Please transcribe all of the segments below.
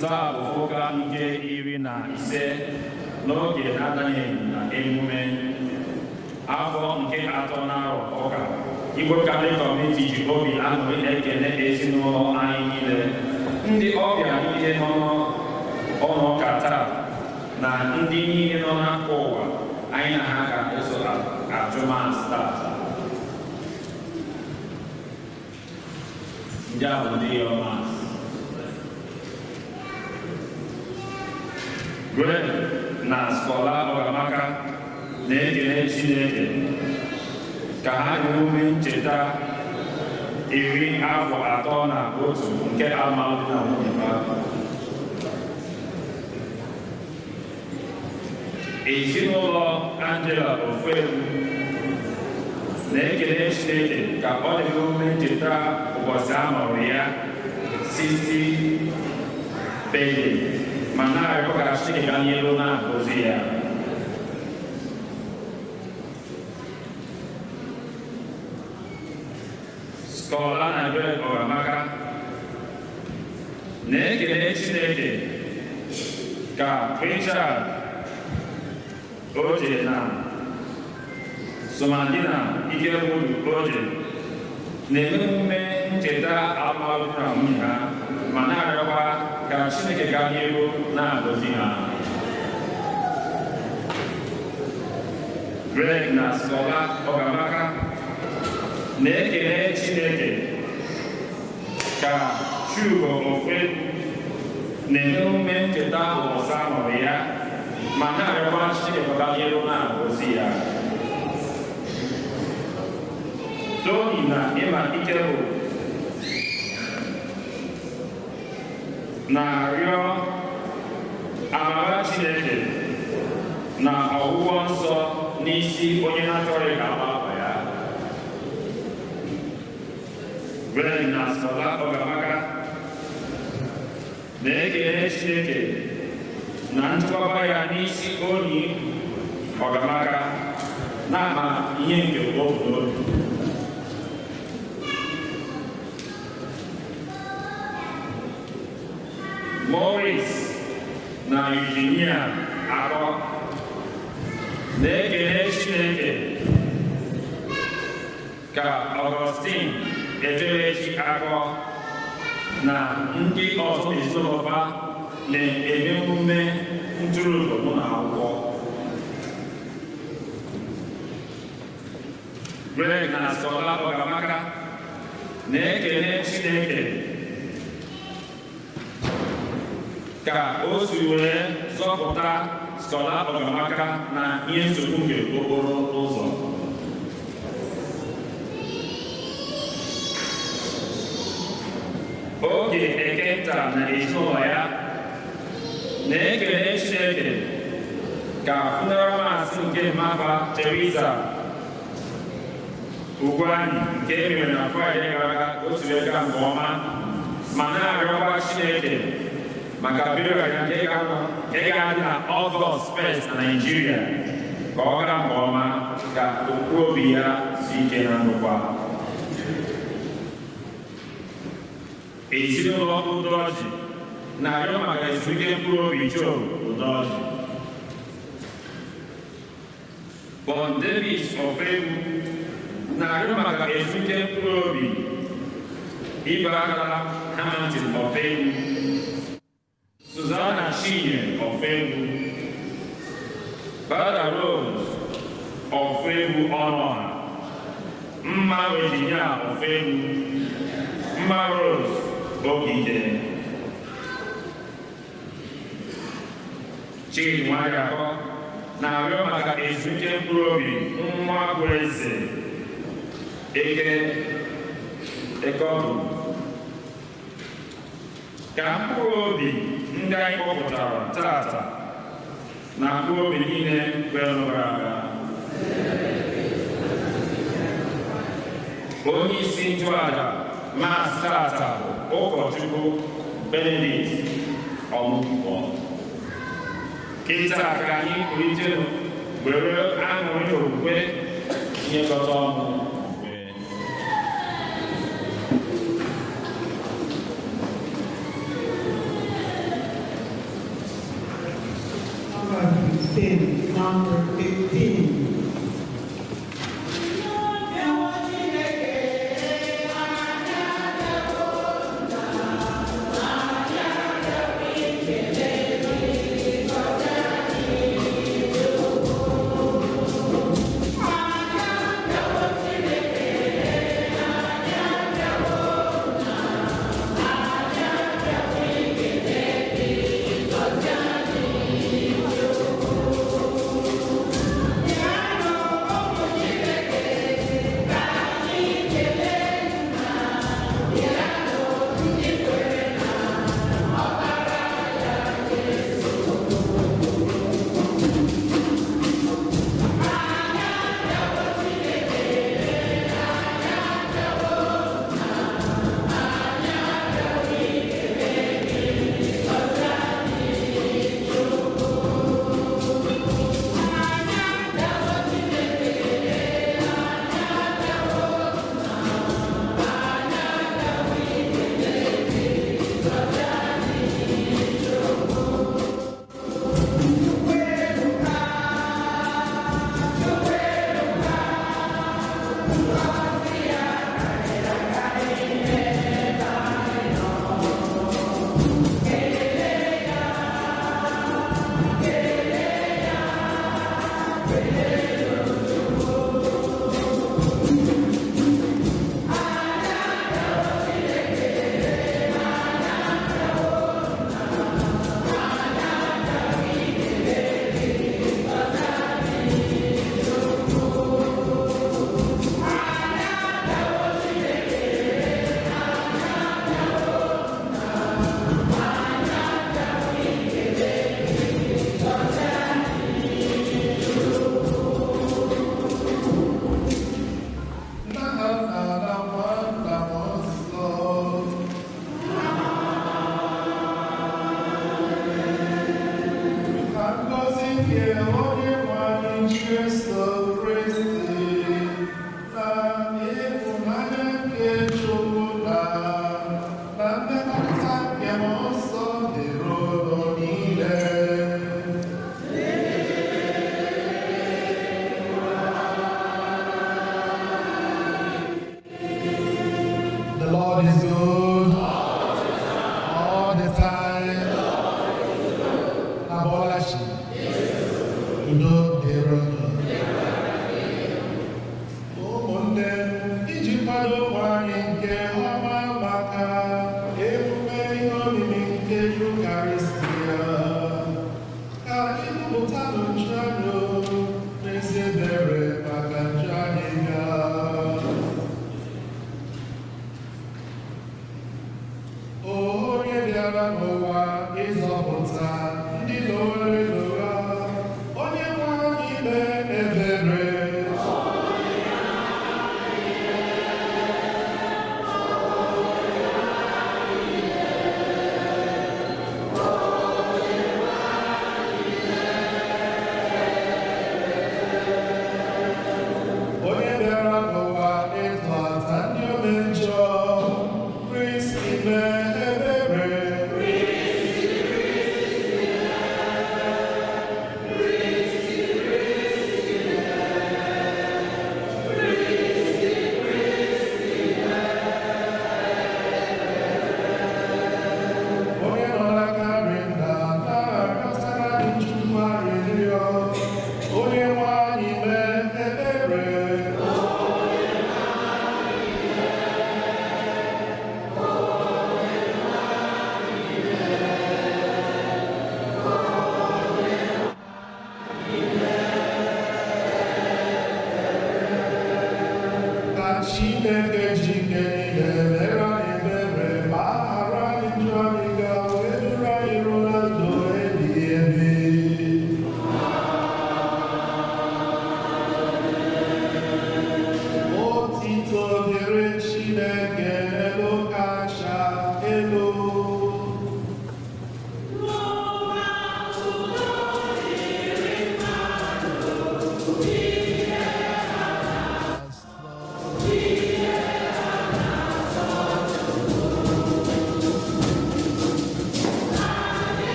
Taa bụ ụka nke 15 n'oge na-adanyeghị na emume afọ nke 3 n'arọ ụka. Igbo Catholic Community ji obi aṅụrị ekele ezinụlọ anyị niile, ndị ọbịa niile nọ n'ụlọ ụka taa na ndị niile nọ n'akụkụ ụwa anyị na ha ga-eso achụ maasị tata. Ndị a bụ ndị yọrọ maasị. Greg na Skola Ogamaka na-ekele Chineke ka ha na-emume ncheta 31 nke alụmalụ di na nwunye ha. Ezinụlọ Angela Ofuegbu na-ekele Chineke ka ọ na-emume ncheta ụbọchị a mụrụ ya 60 birthday, ma na-arịọ ka Chineke gaa n'ihu na-agọzi ya. Skola na Greg Ogamaka na-ekele Chineke ka Richard Oje na Somadina Ikewudu Oje na-eme emume ncheta alụmalụ di na nwunye ha, ma na-arịọkwa ka Chineke gaa n'ihu na-agọzi ha. Greg na Skola Ogamaka na-ekele Chineke ka Chugo Ofuegbu na-eme emume ncheta ụbọchị a mụrụ ya, ma na-arịọkwa Chineke gaa n'ihu na-agọzi ya. Tony na Emma Ikewudu na-arịọ amara Chineke na ọgwụgwọ nsọ n'isi onye na-achọghị ka agbafa ya. Greg na Skola Ogamaka na-ekele Chineke na nchekwaba ya n'isi onyi Ogamaka na-ama ihe nke obi n'obi. Maurice na Eugenia Akọ na-ekele Chineke ka Augustine Ejerechi Akọ na ndị ọzọ ezinụlọ ha na-eme emume ntụrụndụ ụlọ akwụkwọ. Greg na Skola Ogamaka na-ekele Chineke ka o si wee zọpụta Skola Ogamaka na ihe nsogbu nke okporo ụzọ. Oge Ekenta na ezinụlọ ya na-ekele Chineke ka funeral mass nke Mama Teresa Ugwuanyi nke e mere na Fraịde gara aga ka o si wee gaa nke ọma, ma na-arịọkwa Chineke maka burial ya nke ga-adị na Ọgọst 1 na Naịjirịa ka ọ gaa nke ọma, ka okpuru obi ya si ike na ndokwa. Ezinụlọ Udoji na-arịọ maka ezumike mkpụrụ obi Joe Udoji. Bon Davis Ofuegbu na-arịọ maka ezumike mkpụrụ obi Ibakala Hamilton Ofuegbu, Susanna Chinye Ofuegbu, Bada Rose Ofuegbu Ọnụọha, Mma Virginia Ofuegbu, Mma Rose Ogide. Chidi Nwariakọ na-arịọ maka ezumike mkpụrụ obi nwa bụ eze Eke Ekeọdụ. Ka mkpụrụ obi ndị anyị kpọpụtara tata na mkpụrụ obi niile kwere gara aga. Onye isi nchụaja maasị tata bụ ụkọchukwu Benedict Ọmụgwọ. Kịta ka anyị kulite were aṅụrị na okwukwe tinyekọta ọnụ. Number 15.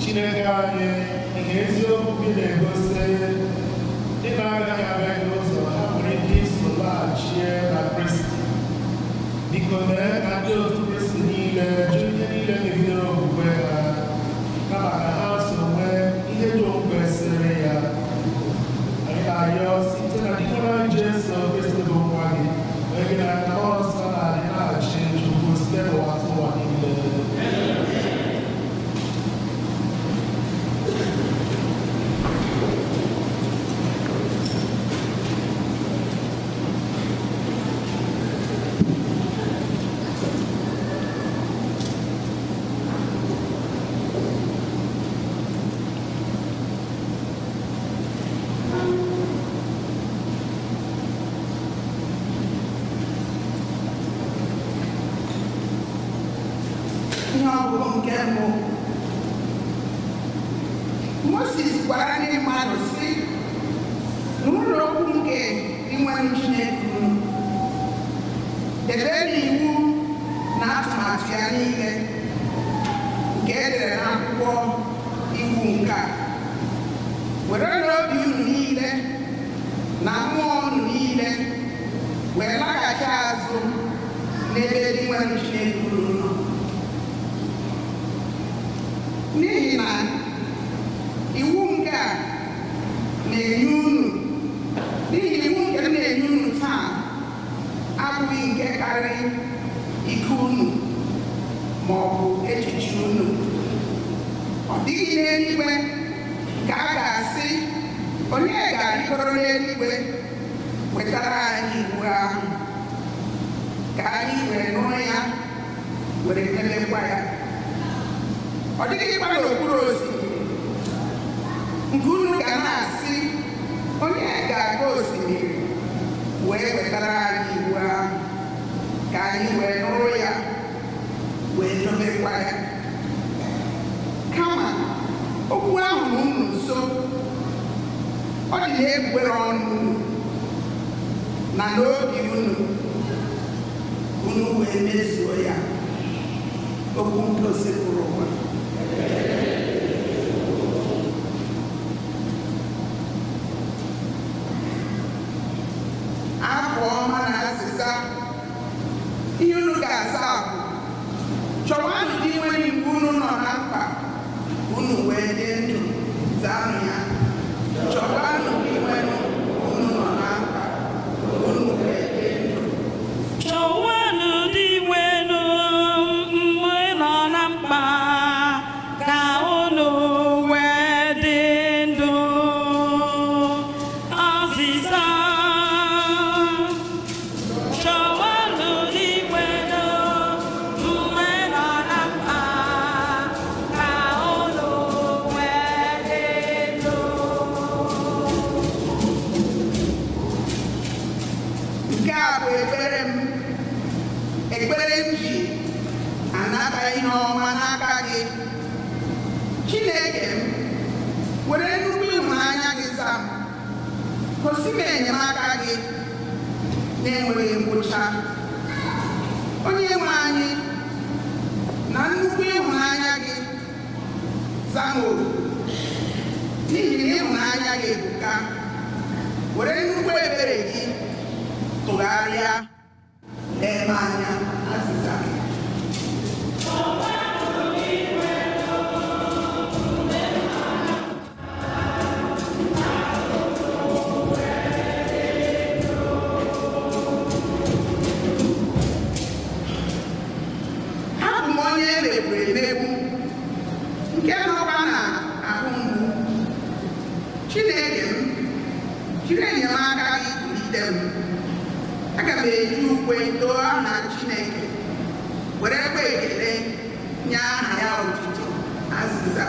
Chineke anyị, ihe eziokwu gị na-egosi ndị na-agaghị abịa gị ụzọ ha nwere ike iso laghachie na Kristi. Biko mee ka ndị otu Kristi niile jụ ihe niile megidere okwukwe ha, kama ka ha so nwee ihe dị kwesịrị ya. Anyị na-arịọ site na Dinwenụ Jesu Kristi bụ nwa gị, onye gị na Mmụọ Nsọ na-adị na-achị Chukwu site n'ụwa ụwa niile. Ihe ọgụgụ nke mbụ. Moses gwara ndị mmadụ sị, nụrụ okwu nke Dinwenụ Chineke unu, debere iwu na atụmatụ ya niile nke e dere n'akwụkwọ iwu nke a, were n'obi unu niile na mmụọ unu niile wee laghachi azụ n'ebe Dinwenụ Chineke unu nọ. N'ihi na iwu nke a na-enye unu, n'ihi iwu nke m na-enye unu taa abụghị nke karịrị ike unu ma ọ bụ echiche unu. Ọ dịghị n'eluigwe nke a ga-asị, onye ga-arịgoro n'eluigwe wetara anyị iwu ahụ, ka anyị were nụrụ ya, were debekwa ya. Ọ dịghịkwa n'okpuru osimiri nke unu ga na-asị, onye ga-aga osimiri wee wetara anyị iwu ahụ, ka anyị wee nụrụ ya, wee dobekwa ya. Kama okwu ahụ na unu nso, ọ dị n'egbugbere ọnụ unu na n'obi unu, unu wee mezuo ya. Okwu nke Osebụrụ ụwa. Abụ ọma na azịza. Ihe unu ga-aza bụ, chọwanụ Dinwenụ mgbe unu nọ na mkpa, unu wee dị ndụ. Zaanụ ya, chọwanụ Dinwenụ unu nọ na mkpa, unu wee dị ndụ. Chọwanụ Dinwenụ mgbe nọ na mkpa, ka unu wee dị ndụ. Azịza. Chọwanụ Dinwenụ mgbe nọ na mkpa, ka unu wee dị ndụ. Nke a bụ ekpere m, ekpere m ji anata ihe ọma n'aka gị. Chineke m, were nnukwu ịhụnanya gị za m, gosi m enyemaka gị na-enweghị ngwụcha. Onye nwe anyị, na nnukwu ịhụnanya gị za m oku, n'ihi na ịhụnanya gị ebuka. Were nnukwu ebere gị tụgharịa lee m anya. Azịza. Abụ m onye emegburu emegbu, nke nọkwa na ahụ mgbu. Chineke m, jiri enyemaka gị kulite m. Aga m eji ukwe too aha Chineke, werekwa ekele nye aha ya otuto. Azịza.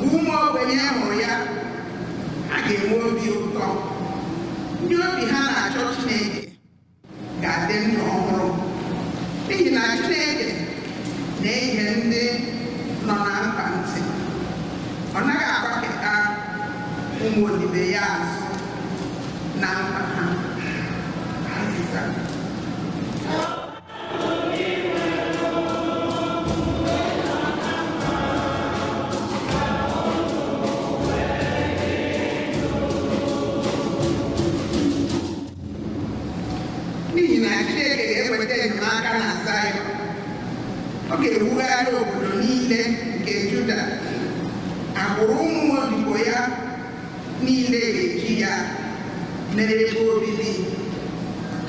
Mgbe ụmụ ogbenye hụrụ ya, ha ga-enwe obi ụtọ. Ndị obi ha na-achọ Chineke ga-adị ndụ ọhụrụ, n'ihi na Chineke na-ehe ndị nọ na mkpa ntị. Ọ naghị agbaketa ụmụ odibo ya azụ na mkpa ha. Azịza. N'ihi na Chineke ga-eweta enyemaka na Zayọn, ọ ga-ewugharị obodo niile nke Juda, agbụrụ ụmụ odibo ya niile ga-eji ya mere ebe obibi.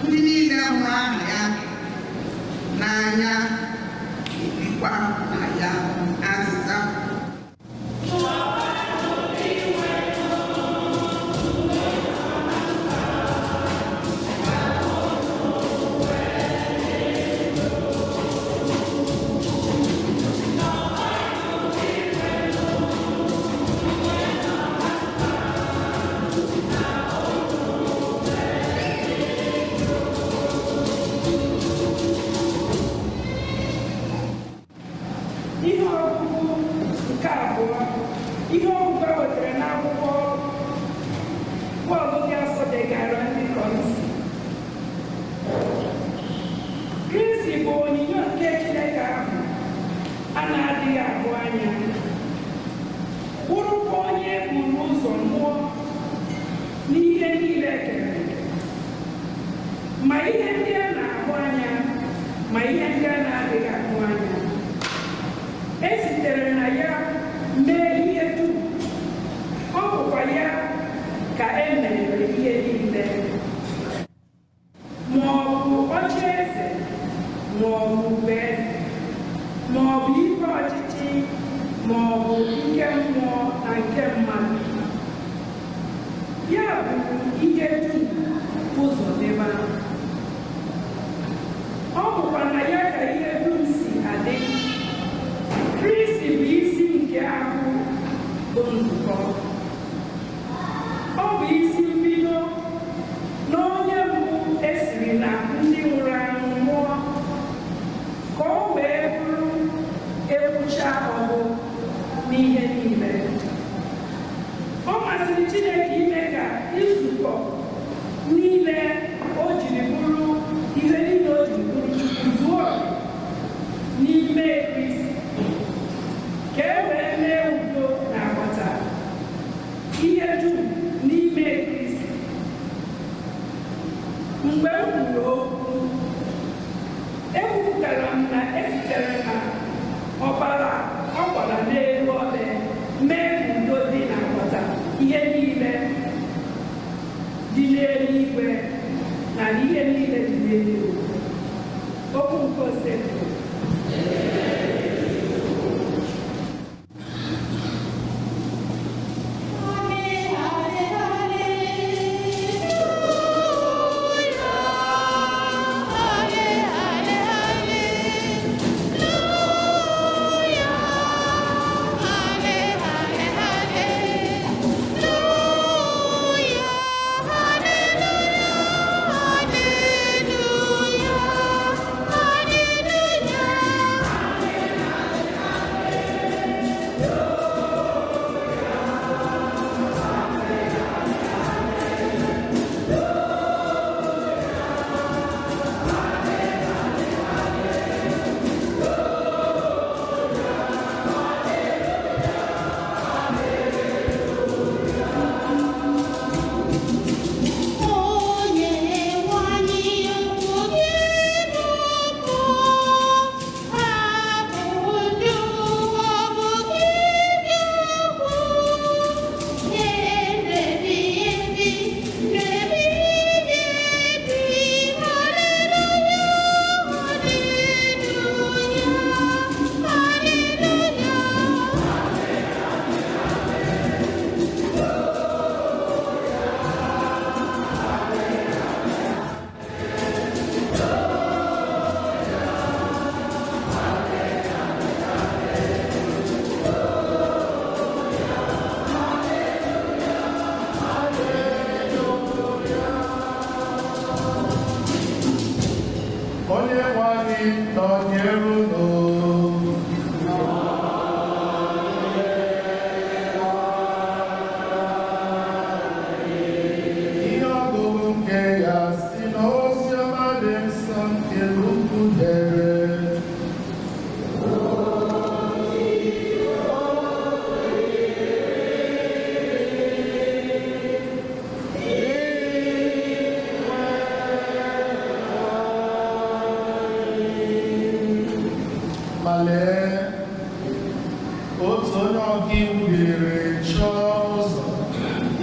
Ndị niile hụrụ aha ya n'anya ebikwa na ya. Azịza. Ihe ọgụgụ nke abụọ, ihe ọgụgụ a wetara n'akwụkwọ Pọl dị asọ degara ndị Kọrịntị. Kristi bụ onyinyo nke Chineke ahụ a na-adịghị ahụ anya, bụrụkwa onye e buru ụzọ mụọ n'ihe niile e kere eke, ma ihe ndị a na-ahụ anya ma ihe ndị a na-adịghị ahụ anya. E sitere na ya mee ihe dum, ọ bụkwa ya ka e mere ihe niile, ma ọ bụ ocheeze, ma ọ bụ ugboeze, ma ọ bụ ike ọchịchị, ma ọ bụ ike mmụọ na nke mmadụ. Ya bụ ihe dum ụzọ debe ahụ. Ọ bụkwa na ya ka ihe dum si adị. Kristi bụ isi nke ahụ bụ nzukọ. Ọ bụ isi mbido na onye mbụ esiri na ndị nwụrụ anwụ mụọ, ka o wee bụrụ ekwucha ọbụ n'ihe niile. Ọ masịrị Chineke ime ka nzukọ niile o jiri bụrụ ihe niile o jiri bụrụ Chukwu zuo oke n'ime Kristi, ka e wee mee udo na-agbata ihe dum n'ime Kristi. Mgbe m kwuru okwu, ekwupụtara m na esitere na ọbara ọ gbara n'elu obe mee ka udo dị n'agbata ihe niile dị n'eluigwe na ihe niile dị n'elu ụwa. Okwu nke Osebụrụ. Hallelujah, hallelujah, hallelujah.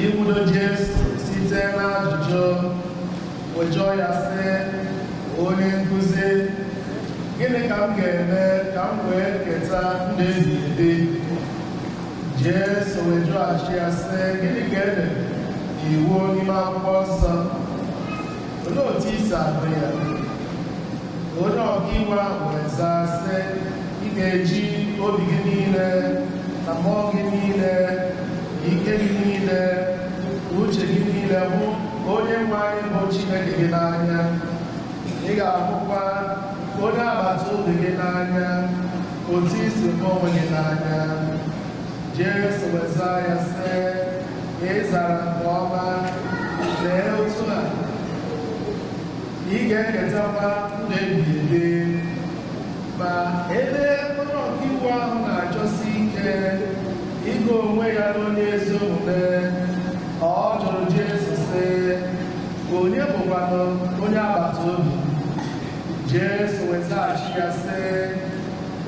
Ịnwudo Jesu site n'ajụjụ, wee jụọ ya sị, onye nkuzi, gịnị ka m ga-eme ka m wee keta ndụ ebighị ebi? Jesu wee jụghachi ya sị, gịnị ka e dere n'iwu n'ime akwụkwọ nsọ? Olee otu i si agụ ya? Onye ọkaiwu ahụ wee zaa sị, ị ga-eji obi gị niile na mmụọ gị niile na ike gị niile na uche gị niile hụ onye nwe anyị bụ Chineke gị n'anya. Ị ga-ahụkwa onye agbata obi gị n'anya otu i si hụ onwe gị n'anya. Jesu wee zaa ya sị, ị zara nke ọma, lee otu a ị ga-eketakwa ndụ ebighị ebi. Ma ebe onye ọkaiwu ahụ na-achọsi ike ịgụ onwe ya n'onye ezi omume, ọ jụrụ Jesu sị, onye bụkwanụ onye agbata obi? Jesu wee zaghachi ya sị,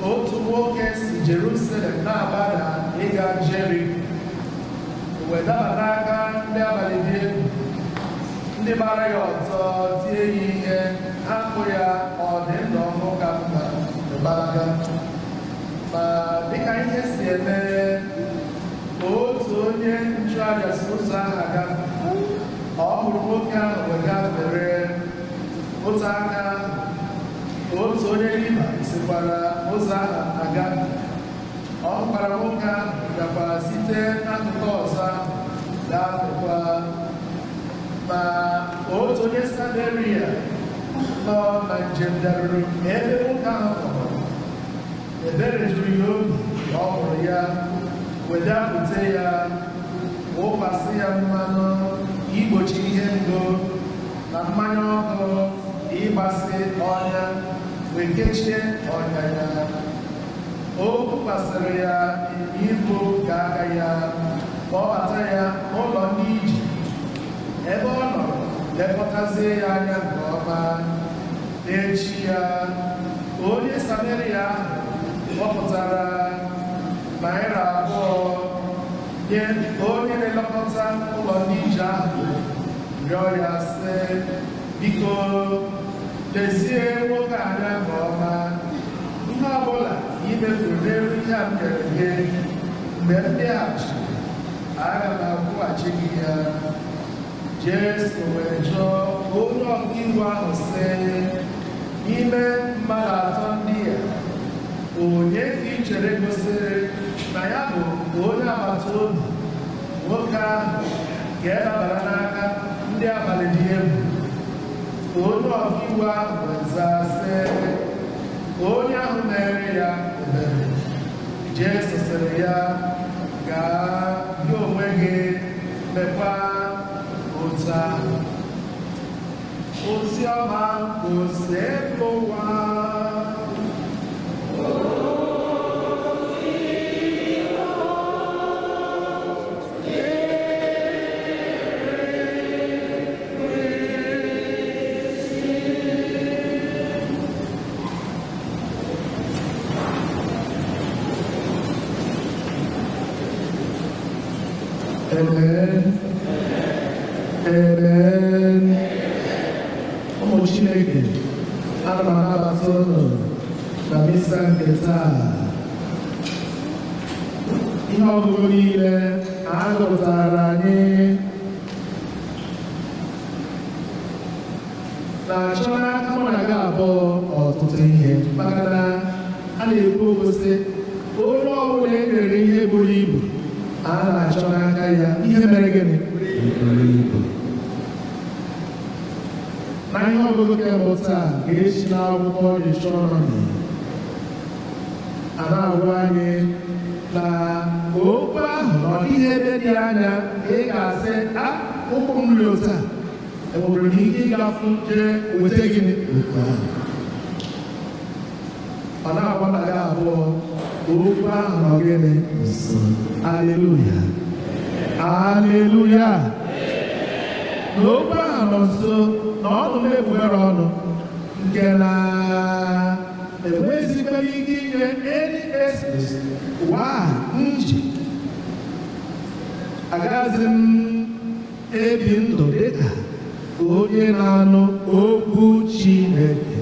otu nwoke si Jerusalem na-agbada ịga Jeriko, wee daba n'aka ndị abalị dị egwu, ndị gbara ya ọtọ, tie ya ihe, hapụ ya ọ dị ndụ ọhụụ ka mma gbalaga. Ma dịka ihe si eme, otu onye nchụaja si ụzọ ahụ agafe. Ọ hụrụ nwoke ahụ wee gafere. Otu aka otu onye Livaị sikwara ụzọ ahụ agafe. Ọ hụkwara nwoke ahụ gakwa site n'akụkụ ọzọ ahụ gafekwa. Ma otu onye Sameria nọ na njem bịaruru ebe nwoke ahụ tọgbọrọ. Ebere juru ya obi na ọ hụrụ ya, wee bịakwute ya, wụkwasị ya mmanụ igbochi ihe ngo na mmanya ọkụ ịgbasị ọnya, wee kechie ọnya ya. O bukwasịrị ya ibu nke aka ya, ka ọ bata ya n'ụlọ ndị ije, ebe ọ nọ lekọtazie ya anya nke ọma. N'echi ya, onye Sameria ahụ kpọpụtara ₦2 nye onye na-elekọta ụlọ ndị ije ahụ, rịọ ya sị, biko lezie nwoke anya nke ọma, ihe ọbụla i mefuru n'elu ihe a m nyere gị, mgbe m bịaghachiri, aga m akwụghachi gị ya. Jesu wee jụọ onye ọkaiwu ahụ sị, n'ime mmadụ atọ ndị a, onye ka ị chere gosiri na ya bụ onye agbata obi nwoke ahụ ka e dabara n'aka ndị abalị dị egwu? Onye ọkaiwu ahụ wee zaa sị, onye ahụ mere ya ebere. Jesu sịrị ya, gaa gị onwe gị mekwa otu ahụ. Ozi ọma Osebụwa. Amen. Amen. Ụmụ Chineke, ana m anabata unu na misa nke taa. Ihe ọgụgụ niile a gụpụtara anyị na-achọ n'aka mụ na gị abụọ ọtụtụ ihe, maka na a na-ekwu okwu sị, onye ọbụla e nyere ihe buru ibu, a na-achọ n'aka ya ihe mere gịnị? Na ihe ọgụgụ nke mbụ taa ga-esi n'akwụkwọ Deuteronomy. A na-agwa anyị na okwu ahụ na ọ dịghị ebe dị anya ị ga-asị, a ụkwụ m riri otu a, enwere m ike ịgafu jee weta gịnị okwu ahụ. Ọ na-agwa na ya abụọ okwu ahụ nọ gịnị nso. Aleluya, aleluya. Na okwu ahụ nọ nso na ọnụ na-egbugbere ọnụ nke na enweghịzikwa ike inye any excuse why nji Agaghịzi m ebi ndụ dịka onye na-anụ okwu Chineke.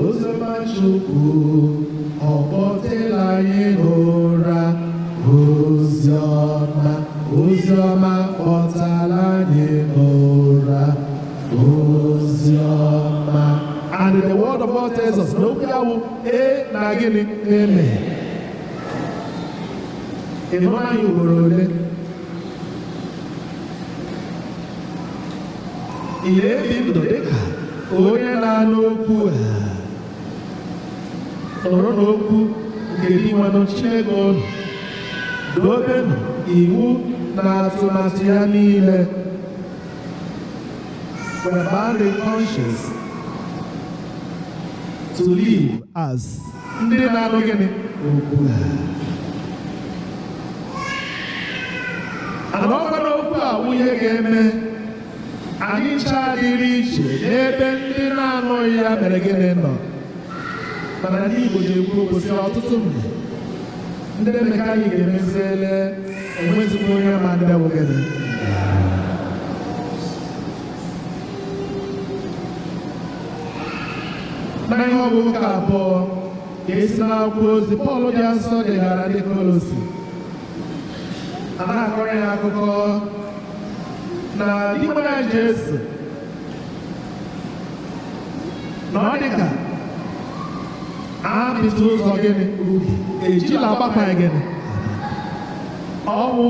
Oziọma Chukwu ọ kpọtela anyị n'ụra. Oziọma, oziọma kpọtala anyị n'ụra. Oziọma. And the word of God tells us, n'okwu ya wụ e na gịnị eme. Ị nụrụ anyị ugboro ole? Ị na-ebi ndụ dịka onye na-anụ okwu a? Nụrụ n'okwu nke Dinwenụ Chineke unu, dobenụ iwu na atụmatụ ya niile. We're bound in conscience to live as ndị na-anụ gịnị okwu a. And ọkwa n'okwu a nwunye ga-eme anyị ncha dịrị iche n'ebe ndị na-anụghị ya mere gịnị nọ. Mana ndị Igbo ji ekwu okwu sị ọtụtụ mgbe ndị emeka anyị ga-emeziele enwezikwa onye ma ndị bụ gịnị. Na ihe ọgụgụ nke abụọ ka esi n'akwụkwọ ozi Pọl dị nsọ degara ndị Kolosi. A na-akọrọ ya akụkọ na Dinwenụ Jesu na ọ dịka apịtị ụzọ gịnị ubi ejila agbakwa ya gịnị ọwụ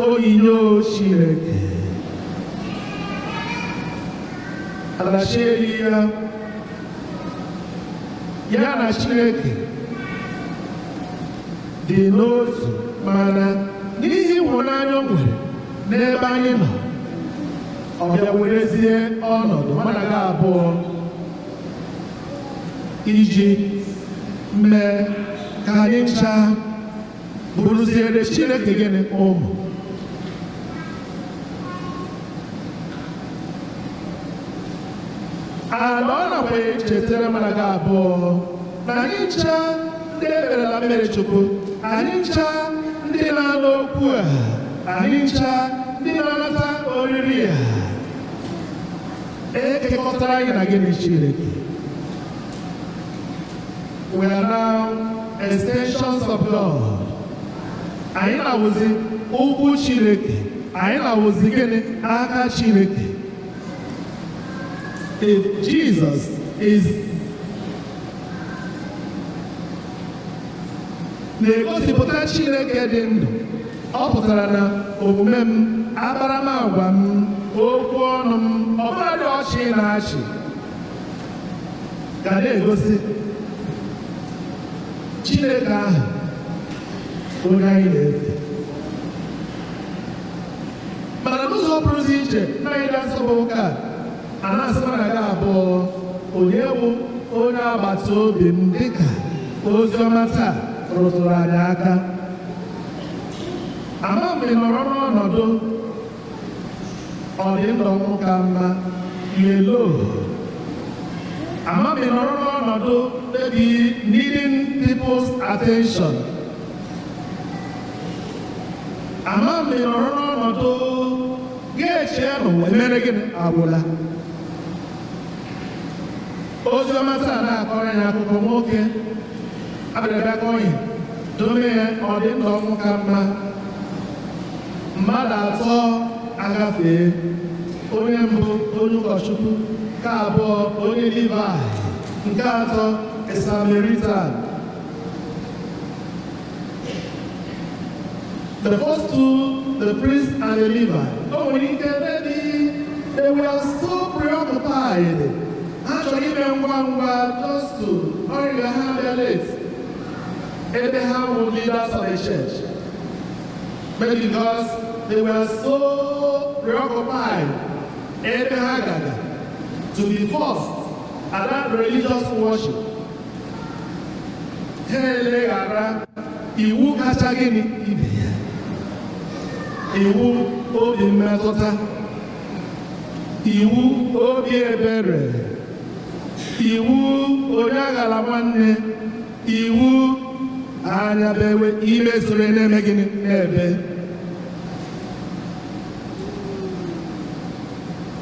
onyinyo Chineke alachieli ya ya na Chineke dị n'otu, mana n'ihi ịhụnanya o nwere n'ebe anyị nọ ọ bịa werezie ọnọdụ mana gị abụọ iji mee ka anyị ncha bụrụziere Chineke gịnị ụmụ. Ala ọ nakwa echetara mana gị abụọ na anyị ncha ndị emerela mmiri Chukwu, anyị ncha ndị na-anụ okwu a, anyị ncha ndị na-anata oriri a, ekekọtara anyị na gịnị Chineke. We are now extensions of God. Anyị na-awụzi ụkwụ Chineke, anyị na-awụzi gịnị aka Chineke. If Jesus is na-egosipụta Chineke dị ndụ, ọ pụtara na omume m, akparamagwa m, okwu ọnụ m, ọbụladị ọchị na-achị ga na-egosi Chineke ahụ onye anyị na-efe. Mana n'ụzọ pụrụzi iche na anyị na-asọ bụ ụka a na-asị mana gị abụọ onye bụ onye agbata obi m dịka oziọma taa rụtụrụ anyị aka. Ama mgbe nọrọ n'ọnọdụ ọ dị ndụ ọnwụ ka mma lelo. Ama mgbe nọrọ n'ọnọdụ maybe needing people's attention. Ama mgbe nọrọ n'ọnọdụ ga-eche n'ụwa emere gịnị agwụla. Oziọma taa na-akọrọ ya akụkọ nwoke abịara bịa kọọ ihe dome ya ọ dị ndụ ọnwụ ka mma. Mmadụ atọ agafee, onye mbụ onye ụkọchukwu, nke abụọ onye Livai, nke atọ a Samaritan. The first two, the priest and the Levi, o nwere ike maybe they were so preoccupied. Ha chọrọ ime ngwa ngwa just to ọrịa ha bịa late. Ebe ha wụ leaders of the church. Maybe because they were so preoccupied, ebe ha gaga to be first at that religious worship. Ha eleghara iwu kacha gịnị ibe ya, iwu obi mmetụta, iwu obi ebere, iwu onye aghala nwanne, iwu Anya bewe, ime soro na-eme gịnị? Na-ebe.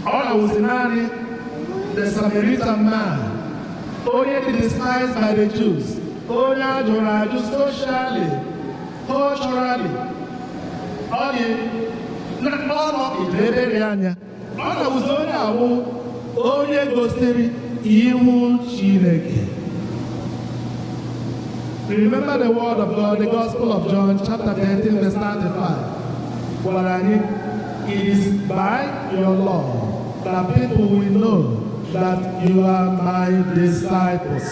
Ọ na-awụzi naanị the Samaritan man, onye dị despised by the Jews, onye a jụrụ ajụ socially, culturally, ọ dị n'ọnọ ebere anya. Ọ na-awụzi onye awụ onye gosiri ihu Chineke. Remember the word of God, the Gospel of John, chapter 13, verse 35. Gwara anyị, it is by your love that people will know that you are my disciples.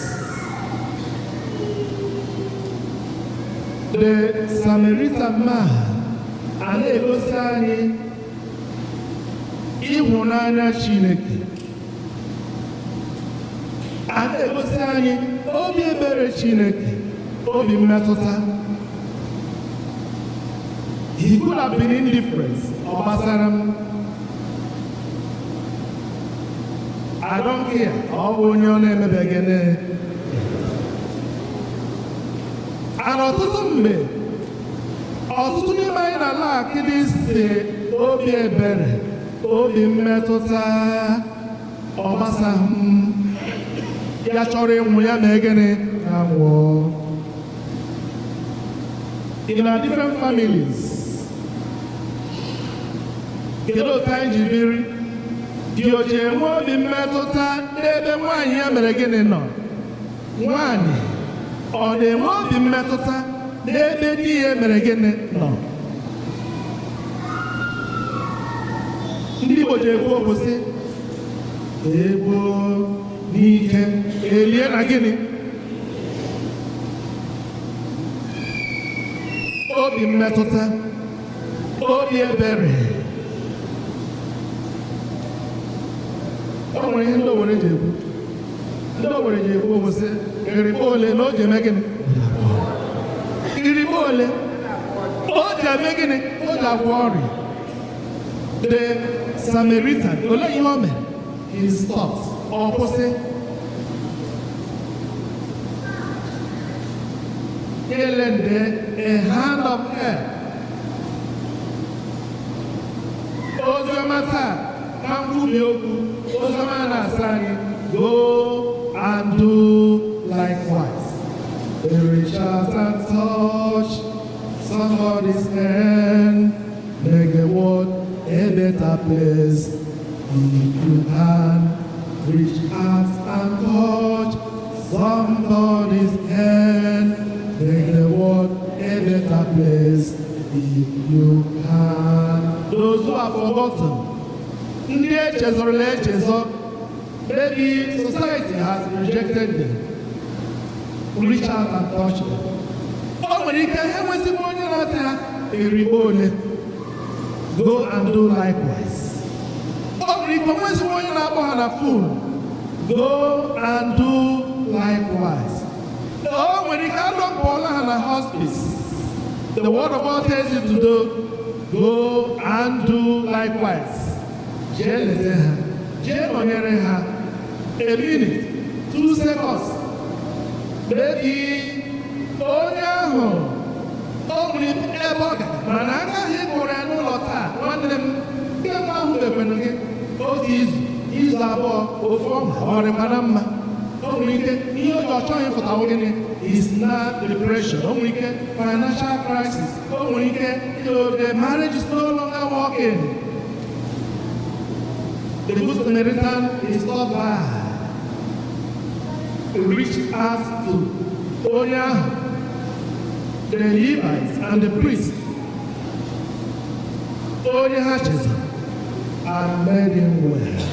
The Samaritan man a na-egosi anyị ịhụnanya Chineke. A na-egosi anyị obi ebere Chineke, obi mmetụta. He could have been indifferent. Ọ gbasara m. I don't care. Ọ bụ onye ọ na-emebeghị ne. And ọtụtụ mgbe, ọtụtụ n'ime anyị na-ala akịdị si obi ebere, obi mmetụta, ọ gbasaghị m. Ya chọrọ ịnwụ ya mee gịnị? Ya nwụọ. In our different families, kedu otu anyị ji biri? Di oji enwe obi mmetụta n'ebe nwaanyị ya mere gịnị nọ? Nwaanyị ọ na-enwe obi mmetụta n'ebe di ya mere gịnị nọ? Ndị Igbo ji ekwu okwu sị, egbuo n'ike elie na gịnị? Obi mmetụta, obi ebere. O nwere ihe ndị Owere ji ekwu. Ndị Owere ji ekwu okwu sị, irigbo ole na o ji eme gịnị? Irigbo ole? O ji eme gịnị? O ji agwọ ọrịa. The Samaritan, olee ihe o mere? He stopped. Ọ kwụsị. He lended a hand of help. Oziọma taa na nkwubi okwu, oziọma na-asị anyị, go and do likewise. Reach out and touch somebody's hand, make the world a better place. If you can, reach out and touch somebody's hand, make the world a better place. If you can. Those who are forgotten, ndị echezọrọla echezọ, maybe society has rejected them. Reach out and touch them. O nwere ike ha enwezigbo onye na-asị ha erigbo ole. Go and do likewise. O nwere ike onwezigbo onye na-akpọ ha na phone. Go and do likewise. O nwere ike alọpụọla ha na hospice. The word of God tells you to do, go and do likewise. Jee lete ha, jee nọnyere ha. A minute, 2 seconds. Maybe onye ahụ o nwere ebe ọ gara, mana agaghị ịkpọrọ ya n'ụlọ taa. Nwanne m, ndị nwa ahụ mekwenụ gị otu izu, izu abụọ, ofu ọnwa, ọ dịkwa na mma. O nwere ike ihe o ji ọ chọghị ịfụtawo gịnị is not depression. O nwere ike financial crisis. O nwere ike the marriage is no longer working. The good Samaritan is not bad. Reach out to onye ahụ, the Levites and the priests, onye ha chezọrọ, and made him well.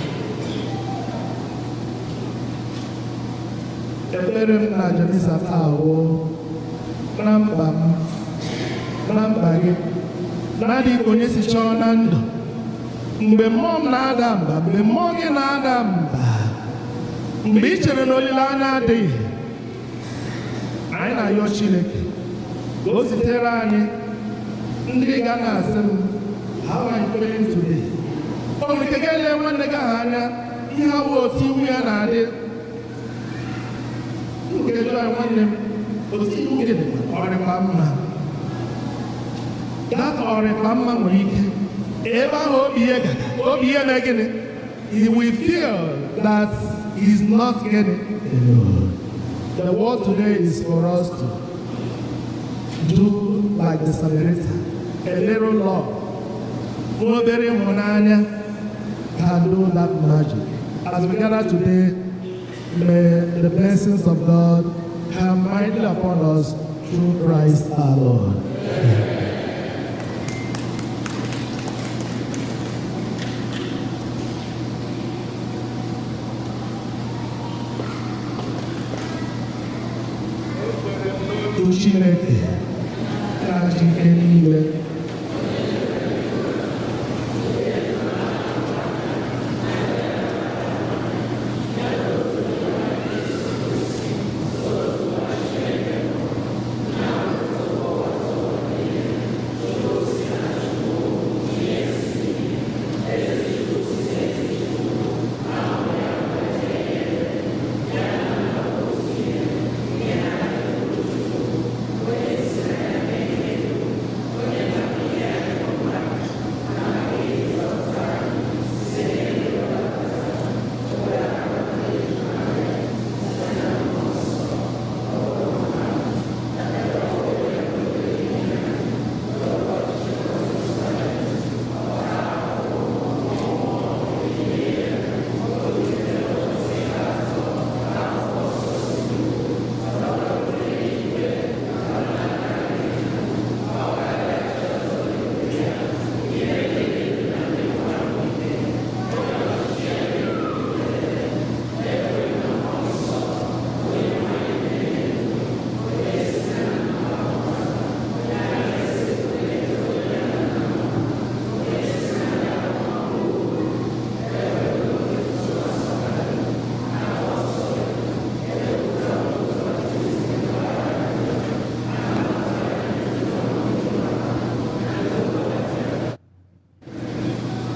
Ekpere m na Jamisa taa wụ na mba m, na mba gị, na-adịghị ka onye si chọọ na ndụ. Mgbe mmụọ m na-ada mba, mgbe mmụọ gị na-ada mba, mgbe ị chere na olileanya adịghị, anyị na-ayọ Chineke ka o zitere anyị ndị ga na-asị m, how are you feeling today? O nwere ike ga-ele nwanne gị ahụ anya, ihe awụ otu ihu ya na-adị. Nke jụọ nwanne m, Otu ihu gị dịkwa, ọ dịkwa mma. That ọ dịkwa mma nwere ike ebe ahụ obi ihe gaga, obi ihe mee gịnị? He will feel that he's not getting alone. The word today is for us to do like the Samaritan. A little love, obere ịhụnanya can do that magic. As we gather today, may the blessings of God come mightily upon us through Christ our Lord. Amen. Chineke na-achị ike niile,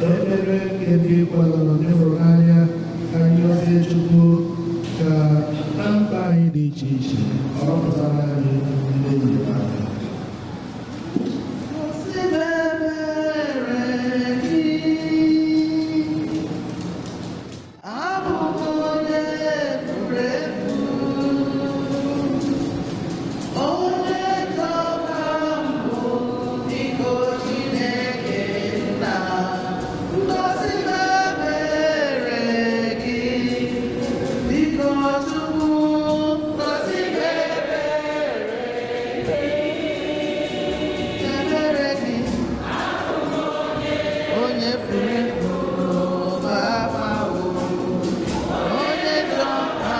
ekpere nke ndị kwadoro ndị hụrụ n'anya ka anyị gọzie Chukwu ka na mkpa anyị dị iche iche ọ rọpụtara anyị ndị enyemaka. Gosi m ebere gị, abụ m onye furu efu, onye chọka mbụ, biko Chineke nna. Gosi m ebere gị, biko Chukwu, gosi m ebere ebere gị. Onye furu efu ma o, onye chọka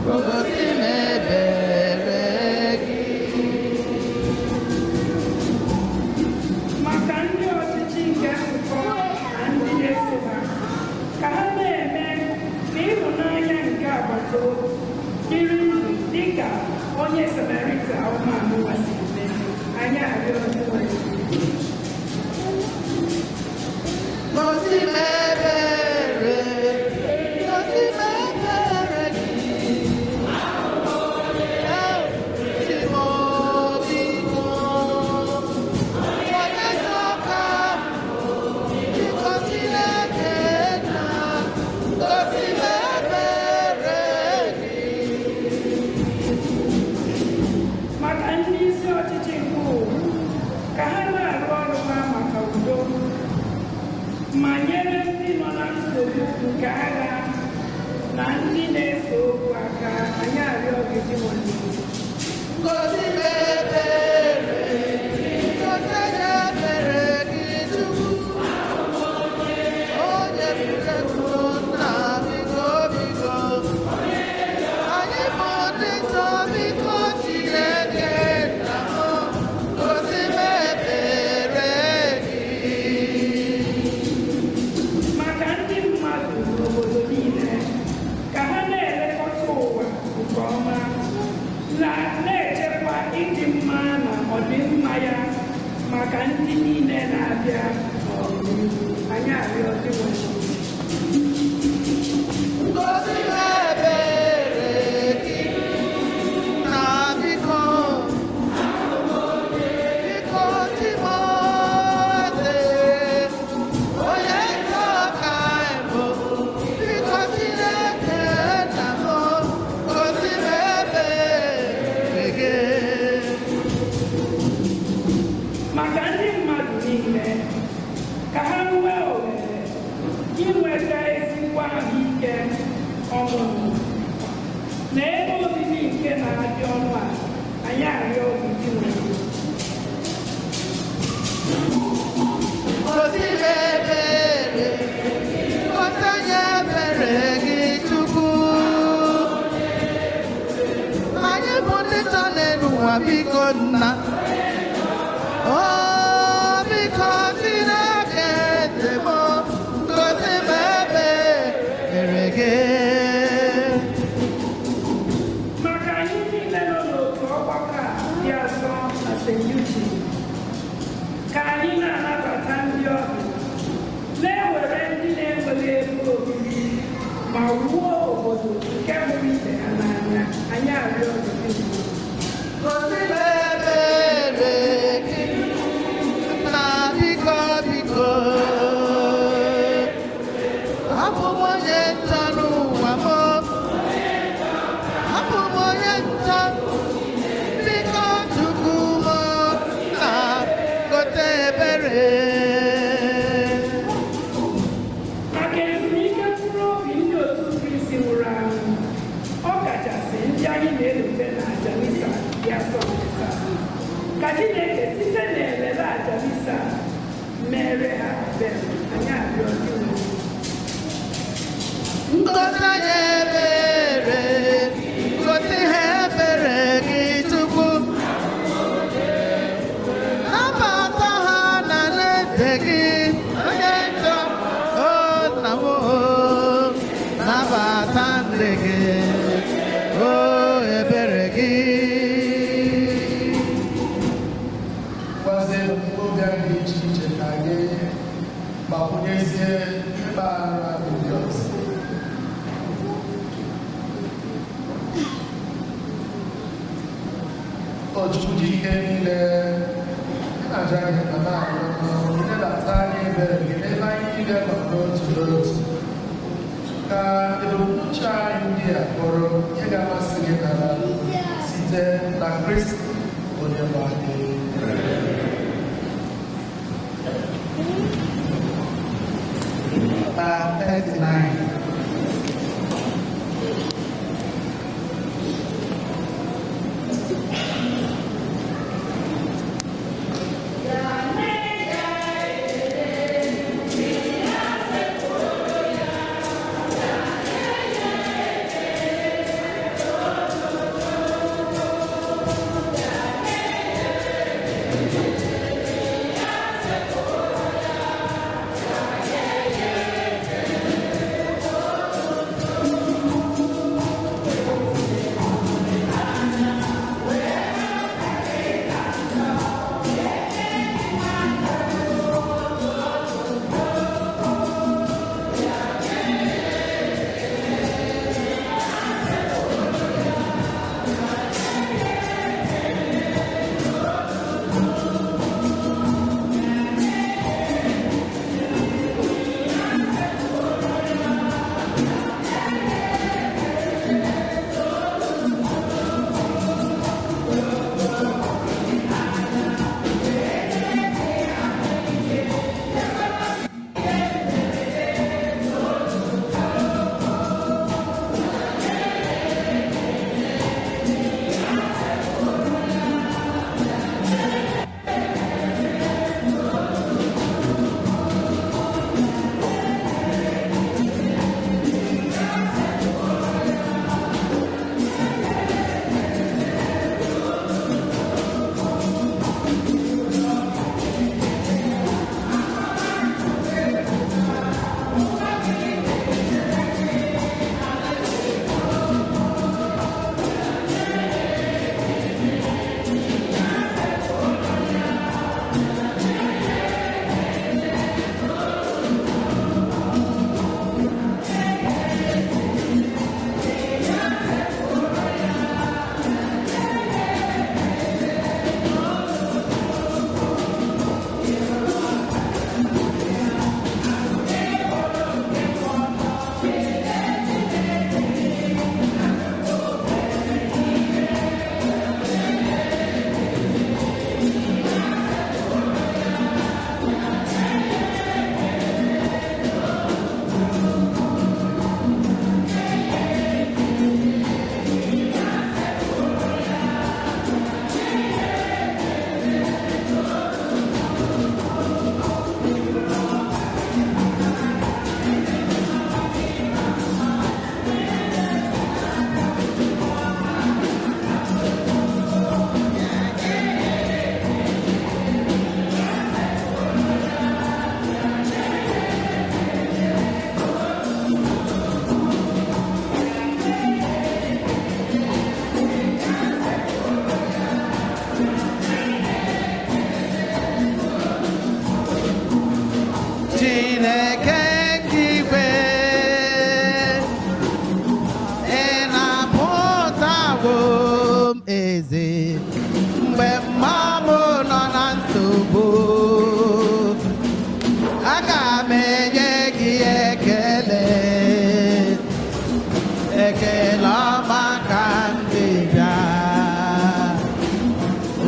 gosi m ebere gị. Maka ndị ọchịchị nke nzukọ na ndị na-eso ha, ka ha na-eme na ịhụnanya nke agbata obi dịrị ndụ dịka onye Samarita ọma anụwa si mee. Anyị arịọ Onyenwe anyị. Gosi m ebere, gosi m ebere gị. Chi m biko, onye chọka biko Chineke nna, gosi m ebere gị. Maka ndị isi ọchịchị nke ụwa, ka ha na-arụ ọrụ ha maka udo ma nyere ndị nọ na nsogbu nke agha na ndị na-ese okwu aka. Anyị arịọ gị Dinwenụ. Gosi m ebere, gosi m ebere gị Chukwu. Onye furu efu nna, biko biko. Anyị bụ ndị nsọ, biko Chineke nna m. Gosi m ebere gị. Maka ndị mmadụ n'obodo niile, ka ha na-elekọta ụwa nke ọma na na-echekwa ịdị mma na ọdịmma ya maka ndị niile na-abịa n'ọdịnihu. Anyị arịọ Dinwenụ. Gosi m Ọmụmụ na ebe obibi nke na-adị ọnụ ala, anyị arịọ gị Dinwenụ. Gosi m ebere, gosi anyị ebere gị Chukwu. Anyị bụ ndị nọ n'elu ụwa biko nna. O biko Chineke eze m, gosi m ebere gị. Maka anyị niile nọ n'otu ọgbakọ a dị asọ na St. Eugene, ka anyị na-anabata ndị ọbịa, na-ewere ndị na-enweghị ebe obibi ma wuo obodo nke hụrụ ibe ha n'anya, anyị arịọ gị Dinwenụ. Gosi m ebere gị, nna biko biko. Abụ m onye njọ n'ụwa m. Abụ m onye njọ, biko Chukwu m, nna gote ebere. Maka ezumike mkpụrụ obi ndị otu Kristi nwụrụ anwụ, ọ kachasị ndị anyị na-elute na aja misa dị asọ nke taa. Ka Chineke site n'elele aja misa mere ha ebere, anyị arịọ Dinwenụ. Ngozi anyị ebere, gosi ha ebere gị Chukwu. Nabata ha n'alaeze gị, onye njọ, o nna m o, nabata ndị gị, o ebere gị. Gwazie obi anyị dị iche iche ka anyị gbakwunyezie mgbaghara ndị ọzọ. O Chukwu ji ike niile, ị na-aja gị mma na-arịọ ilebata anyị ebere gị n'ebe anyị niile nọ n'otu n'otu. Ka ebumnuche anyị ndị a bụrụ ihe ga-amasị gị n'ala site na Kristi onye nwe anyị. Number 39. Yeah.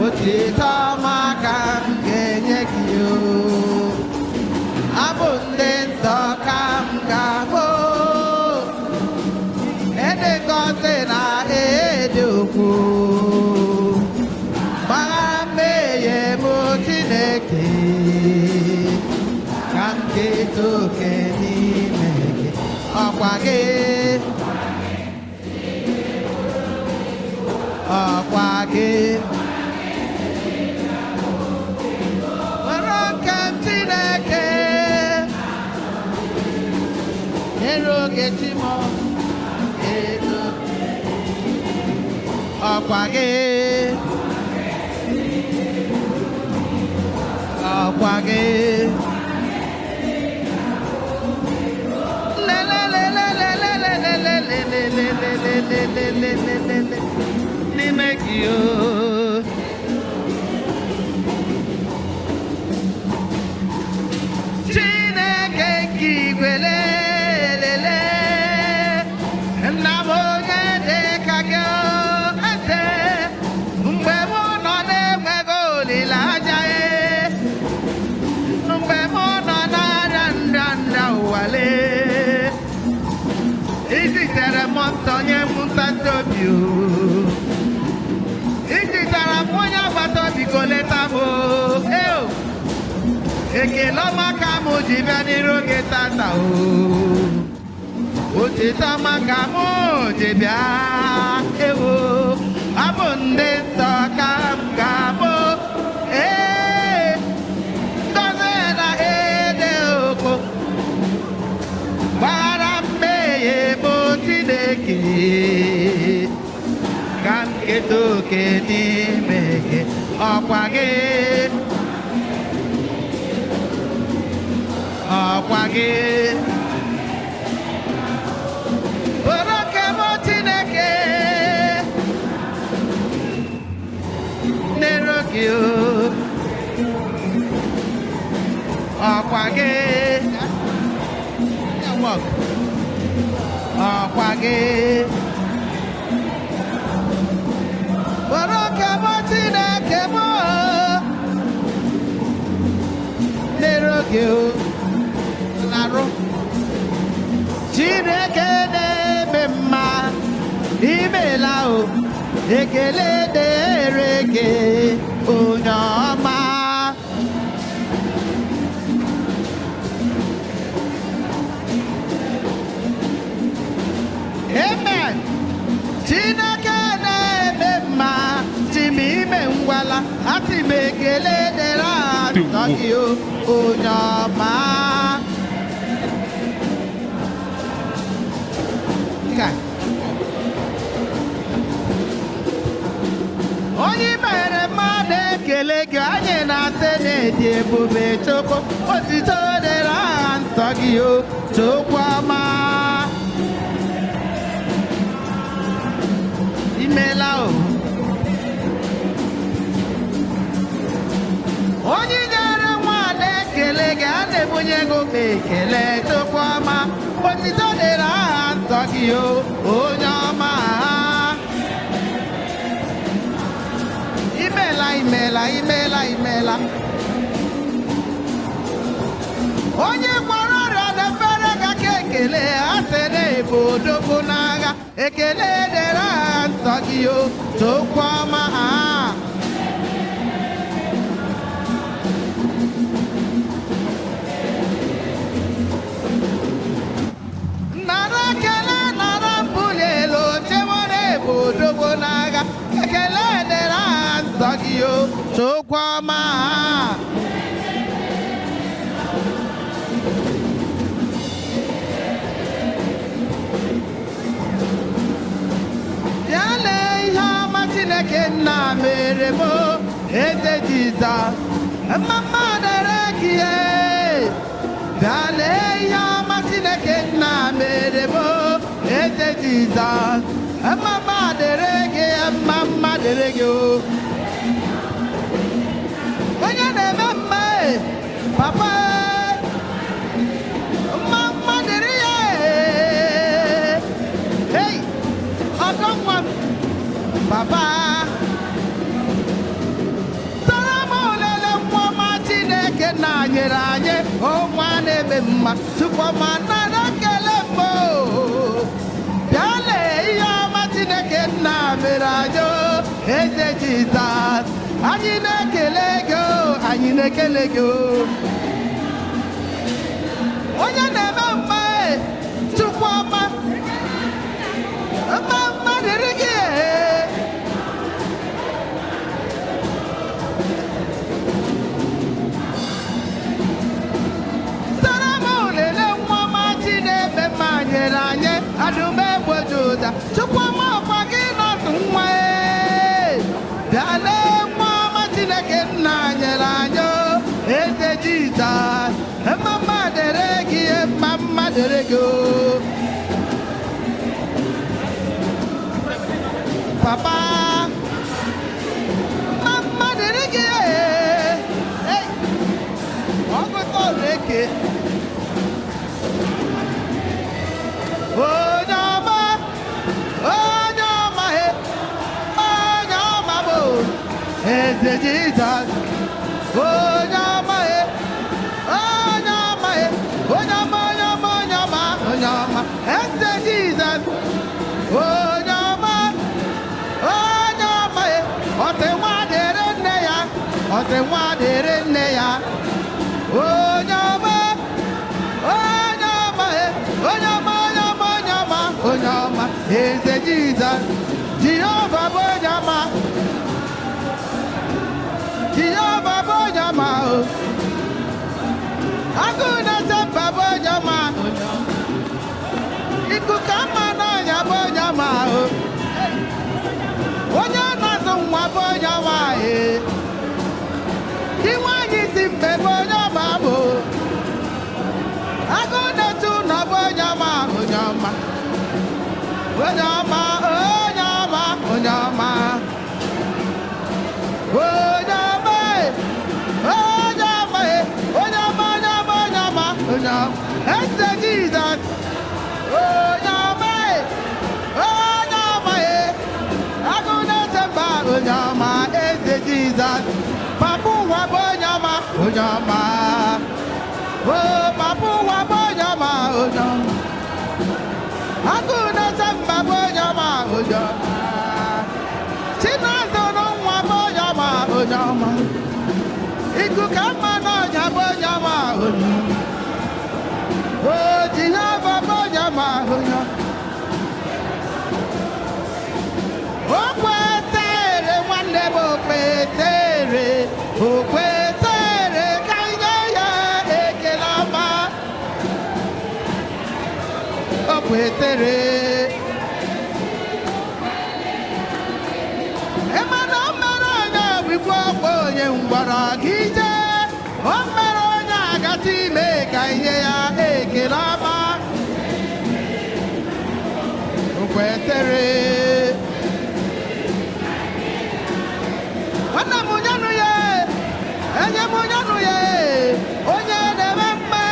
Otito ọma ka m ga-enye gị o. Abụ ndị nsọ ka m ga-abụ. Ede ngọzi na ede ukwu. Gbagha mmehie m Chineke. Ka m keta oke n'ime gị. Ọkwa gị. Ọkwa gị. Were oke m Chineke. Nyere oge chi m edo. Ọkwa gị. Ọkwa gị. Lelelelelelelelelelelelelelelelelele. N'ime gị o. Chineke nke igwe lelele. Nna m onye dị ka gị o, eze. Mgbe mụ nọ na-enweghị olileanya e. Mgbe mụ nọ na-arịa nrịa nrịa ụwa lee. I zitere mmụọ nsọ nye m ntasị obi o. I zitere m onye agbata obi ka o leta m o. Eo. Ekele ọma ka m ji bịa n'iru gị tata o. Otito ọma ka m ji bịa ewo. Abụ ndị nsọ ka m ga-abụ. Ee, ngọzi na ede oko. Gbara mmehie m Chineke. Ka m keta oke n'ime gị. Ọkwa gị. Ọkwa gị. Were oke m Chineke. Nere gị o. Ọkwa gị. Ọkwa gị. Were oke m Chineke m o. Nere gị o. Larụ. Chineke na-eme mma, imela o, ekele dịrị gị onye ọma. Amen. Chineke na-eme mma, chimi ime ngwala, asị m ekele dịrị atọ gị o, onye ọma. Ka. Onye mere mmadụ ekele gị, anyị na-asị na-edi ebube Chukwu, otito dịrị aha nsọ gị o, Chukwu ọma. Imela o. Onye nyere nwaada ekele gị, a na-ebunye gị ụkpa ekele Chukwu ọma, otito dịrị aha nsọ gị o, onye ọma. Imela, imela, imela, imela. Onye gwọrọ ọrịa na-efere gị aka ekele, a sị na ebo odogwu n'agha, ekele dịrị aha nsọ gị o, Chukwu ọma. Nara ekele, nara mbuli elu, chewere ebo odogwu n'agha, ekele dịrị aha nsọ gị o, Chukwu ọma. Bịa lee ihe ọma Chineke nna mere m o, eze Jizọs, mma mma dịrị gị e. Bịa lee ihe ọma Chineke nna mere m o, eze Jizọs, mma mma dịrị gị, mma mma dịrị gị o. Onye na-eme mma e, papa e, mma mma dịrị ya e. Hey, ọdọ nwa m, papa. na-eme mma Chukwuma nara ekele m o. Bịa lee ihe ọma Chineke nna mere anyị o, eze Jizọs. Anyị na-ekele gị o, anyị na-ekele gị o. Onye na-eme mma e, Chukwuma, mma mma dịrị gị e. Sara m lele nwa ọma Chineke mma nyere anyị adụm egboji ụda. Chukwuma ọkwa gị nọsụ nwa e. Bịa lee nwa ọma Chineke nna nyere anyị o, eze Jizọs. Mma mma dịrị gị, mma mma dịrị gị o. Papa, mma mma dịrị gị e. Hey, ọgụta ọrụ eke. Onye ọma, onye ọma he, onye ọma bụ eze Jizọs. Onye ọma he, onye ọma he, onye ọma, onye ọma, onye ọma, onye ọma, eze Jizọs. Onye ọma, onye ọma he, ọsị nwa dịrị nne ya, ọsị nwa dịrị nne ya. Onye ọma, onye ọma he, onye ọma, onye ọma, onye ọma, onye ọma, eze Jizọs. Jehova bụ onye ọma, Jehova bụ onye ọma o. Agụụ na-eche mba bụ onye ọma, ikuku ama n'ọnya bụ onye ọma o. Onye na-azụ nwa bụ onye ọma e. Di nwaanyị si mbe bụ onye ọma bụ. Agụụ na-eche ụlọ bụ onye ọma, onye ọma. Onye ọma, onye ọma, onye ọma. Onye ọma e, onye ọma e, onye ọma, onye ọma, onye ọma, onye ọma. Eze Jizọs. Onye ọma e, onye ọma e, agụ na-eche mba onye ọma, eze Jizọs. Papa ụwa bụ onye ọma, onye ọma. O papa ụwa bụ onye ọma, onye ọma. Agụ na-eche mba bụ onye ọma, onye ọma. Chinazụrụ nwa bụ onye ọma, onye ọma. Ikuku ama n'ọnya bụ onye ọma, onye ọma. O Jehova bụ onye ọma, onye ọma. O kwesịrị nwanne m, o kwesịrị, o kwesịrị ka anyị nye ya ekele ọma. O kwesịrị. Ịma na o mere onye ọbụkwa ọkwa onye ngwọrọ gị jee. O mere onye agata ime ka anyị nye ya ekele ọma. O kwesịrị. Nwanne m nyanụ ya, enye m nyanụ ya, onye na-eme mma.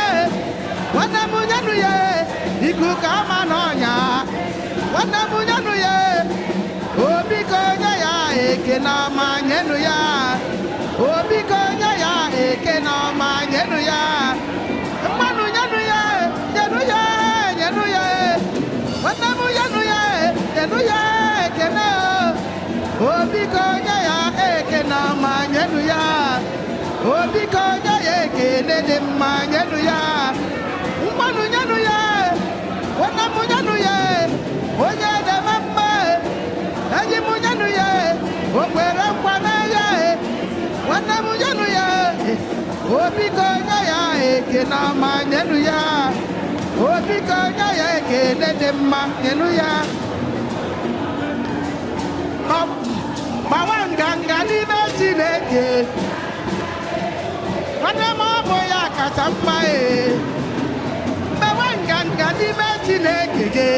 Nwanne m nyanụ ya, ikuku ama n'ọnya. Nwanne m nyanụ ya, obi ka onye ya ekene ọma nyenụ ya. Obi ka onye ya ekene ọma nyenụ ya. Mmanụ nyenụ ya, nyenụ ya, nyenụ ya. Nwanne m nyenụ ya, nyenụ ya ekene o. Obi ka onye ya ekene ọma nyenụ ya. Obi ka onye ya ekene dị mma nyenụ ya. Mmanụ nyenụ ya, nwanne m nyenụ ya, onye na-eme mma. Enyi m nyenụ ya, o kwere nkwa mee ya. Nwanne m nyenụ ya, obi ka onye ya ekene ọma nyenụ ya. Obi ka onye ya ekene dị mma nyenụ ya. Gbawa nganga n'ime Chineke. Nwanne m ọ bụ ya kacha mma e. Gbawa nganga n'ime Chineke gị.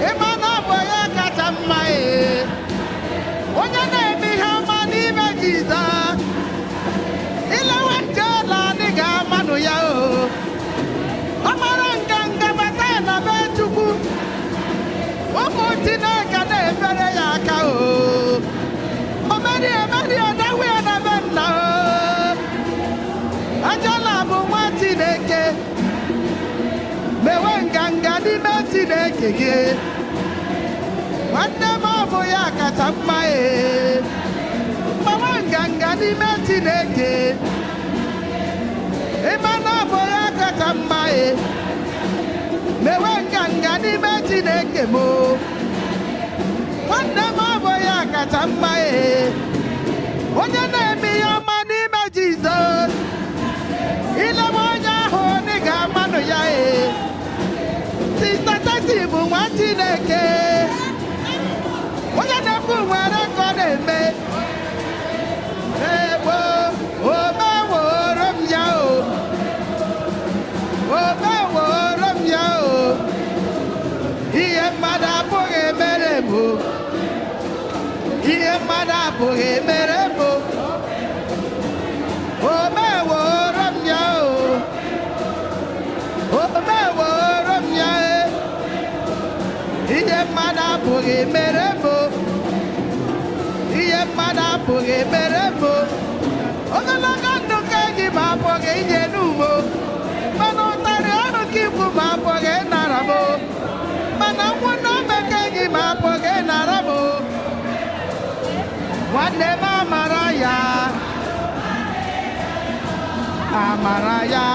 Ịma na ọ bụ ya kacha mma e. Onye na-eme ihe ọma n'ime Jizọs. Ilewe nje ụlọ anyị ga-amanụ ya o. Ọ mara nganga bata na be Chukwu. Ụmụ Chineke na-efere ya aka o. O meri emeri ọdawu ya na be nna o. Angela bụ nwa Chineke. Chineke gị. Nwanne m ọ bụ ya kacha mma ee. Gbawa nganga n'ime Chineke. Ịma na ọ bụ ya kacha mma ee. Mewe nganga n'ime Chineke m. Nwanne m ọ bụ ya kacha mma ee. Onye na-eme ihe ọma n'ime Jizọs. Ilebe onye ahụ ị ga-amanụ ya ee. Sista Tesi bụ nwa Chineke. Onye na-ekwu nwere ka ọ na-eme. Egbo omeworo m ya o. Omeworo m ya o. Ihe mmadụ abụghị emere m o. Ihe mmadụ abụghị emere m o. Omeworo m ya o. Omeworo m ya e. Ihe mmadụ abụghị emere m o. Ihe mmadụ abụghị emere m o. Ogologo ndụ ka enyi m abụghị inye n'ugbo. Mana ụtarị ọrụ ka ikwu m abụghị nara m o. Mana nkwụ na omeke enyi m abụghị nara m o. Nwanne m amara ya. Amara ya.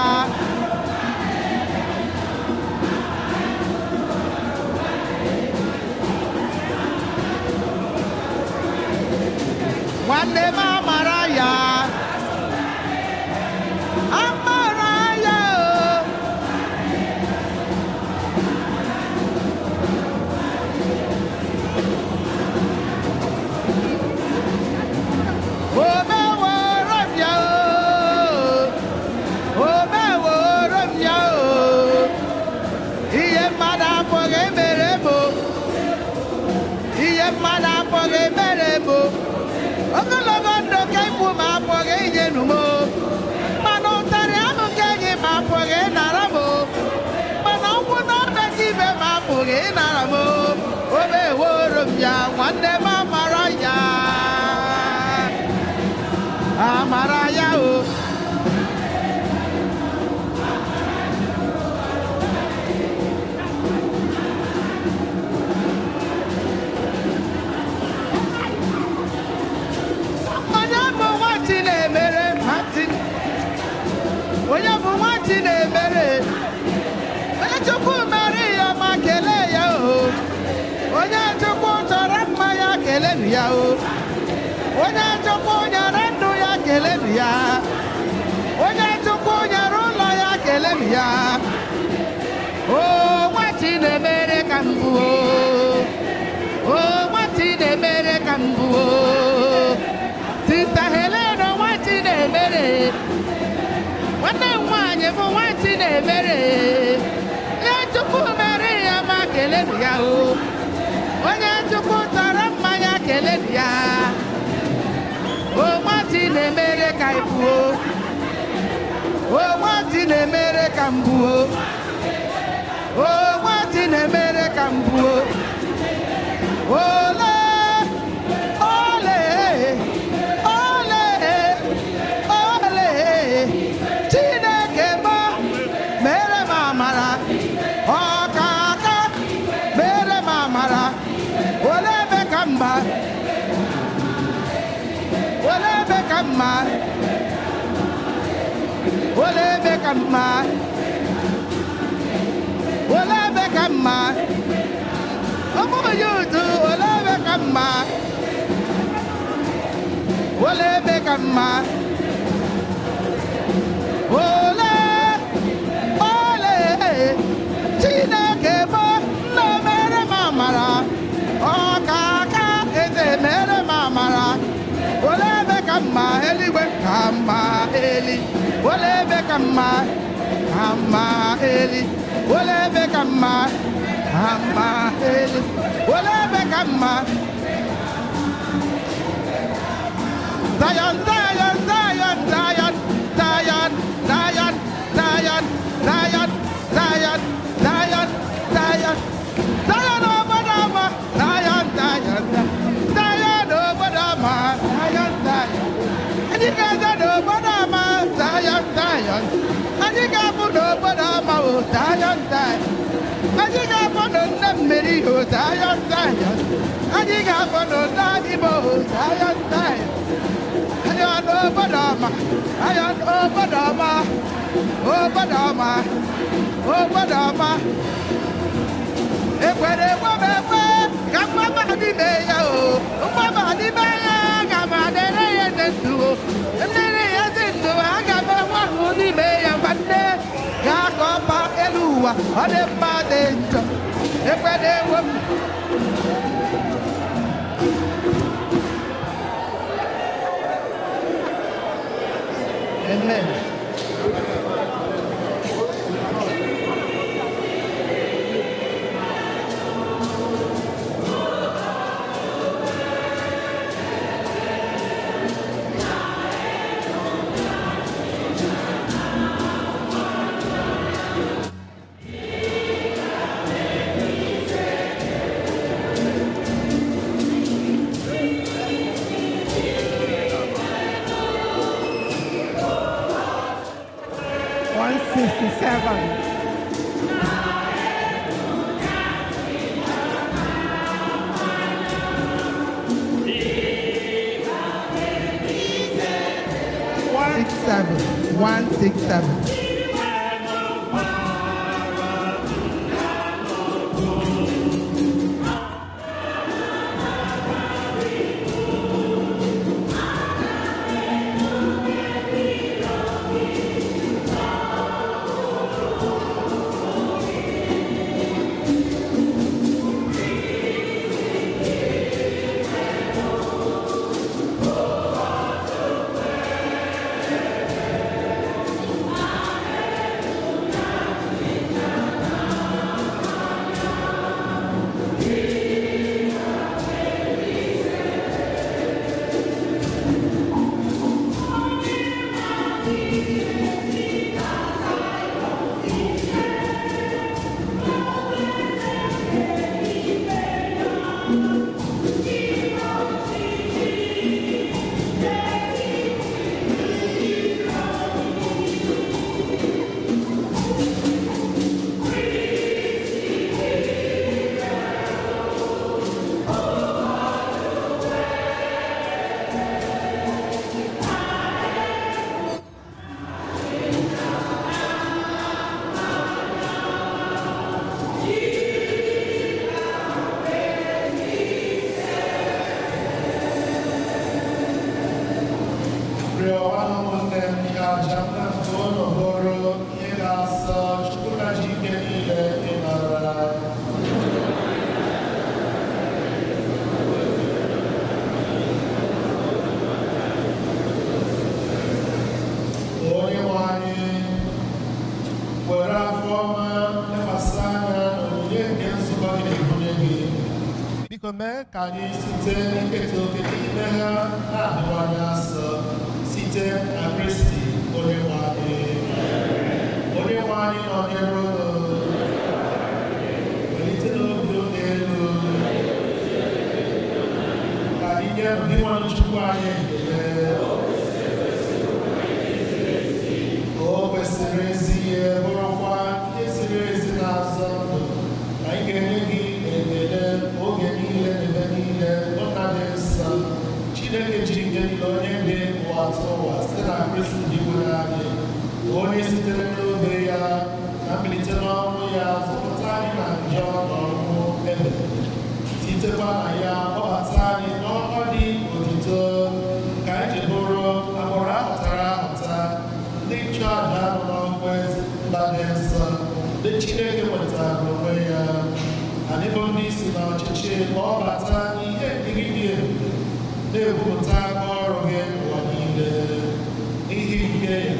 Nwanne m amara ya. Amara ya o. Omeworo m ya o. Omeworo m ya o. Ihe mmadụ abụghị emere m o. Ihe mmadụ abụghị emere m o. Ogologo ndụ ka ikwu m abụghị inyenu m o. Mana ụtarị ahụ ka enyi m abụghị ịnara m o. Mana ụkwụ na ọbịa ka ibe m abụghị ịnara m o. Omeworo m ya, nwanne m amara ya. Amara ya o. Onye bụ nwa Chinemere Martin. Onye bụ nwa Chinemere. Onye Chukwu mere ya ma kelee ya o. Onye Chukwu chọrọ mma ya kelenu ya o. Onye Chukwu nyere ndụ ya kelenu ya. Onye Chukwu nyere ụlọ ya kelenu ya. O nwa Chinemere ka m bụ o. O nwa Chinemere ka m bụ o. Sista Helena nwa Chinemere. Nwanne m nwaanyị bụ nwa Chinemere. Onye Chukwu mere ya ma kelenu ya o. Onye Chukwu tọrọ mmanya kelenu ya. O nwa Chinemere ka ị bụ o. O nwa Chinemere ka m bụ o. O nwa Chinemere ka m bụ o. Ole ole ole ole Chineke m mere m amara. Ọkaka mere m amara. Ole ebe ka mma. Ole ebe ka mma. Ole ebe ka mma. Ole ebe ka mma. Ụmụ yutu ole ebe ka mma. Ole ebe ka mma. Ole ole Chineke m nna mere m amara. Ọkaka eze mere m amara. Ole ebe ka mma eluigwe ka mma eli. Ole ebe ka mma ka mma eli. Ole ebe ka mma ka mma eli. Ole ebe ka mma. Zion, Zion, Zion, Zion, Zion, Zion, Zion, Zion, Zion, Zion, Zion, Zion obodo ọma, Zion, Zion, Zion obodo ọma, Zion, Zion. Anyị ga-eje n'obodo ọma, Zion, Zion. Anyị ga-abụ n'obodo ọma o, Zion, Zion. Anyị ga-afọ na nne mmiri Zion, Zion. Anyị ga-afọ na nne anyị bụ Zion, Zion. Anyị ọ n'obodo ọma, anyị ọ n'obodo ọma, obodo ọma, obodo ọma. Ekwere ekwe m ekwe ka mgbaba n'ime ya o, mgbaba n'ime ya aga m adịrị ya ezi ndụ o, mmiri ya ezi ndụ aga m enwe ahụ n'ime ya nwanne ga-akọ ọma elu ụwa ọ dị mma dị njọ. Ekwere ekwe m. Amen. 167. 167. Biko mee ka anyị site n'iketa oke n'ime ha na-adịwanye asọ site na Kristi onye nwe anyị. Onye nwe anyị nọnyere unu. Welite n'obi unu elu. Ka anyị nye Onyenwe Chukwu anyị ekele. O kwesịrị ezi ihe bụrụkwa ihe ziri ezi na-azọ ndụ. Anyị ga-enye gị ekele oge niile na ebe niile, Nna dị nsọ, Chineke ji ike niile onye dị ụwa atụ ụwa site na Kristi dị nwere anyị, onye sitere n'obe ya na mbilite n'ọnwụ ya zọpụta anyị na njọ na ọnwụ ebe, sitekwa na ya kpọbata anyị n'ọkwa dị otito ka anyị ji bụrụ agbụrụ ahụtara ahụta, ndị nchụaja nọ n'ọkwa mba dị nsọ, ndị Chineke nwetara onwe ya. Anyị bụ ndị isi na ọchịchị ka ọ bata n'ihe nkiri dị ebube na-ekwupụta aka ọrụ gị ụwa niile. N'ihi nke ya,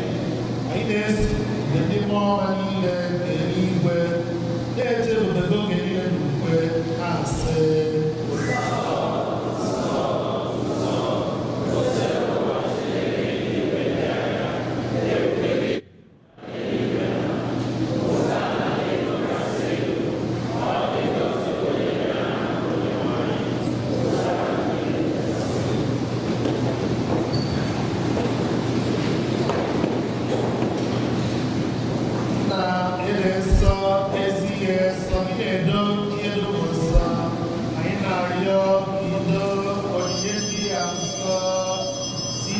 anyị na-eso mgbe ndị mmụọ ọma niile nke eluigwe na-eto ebube oge niile n'ukwe na-asị: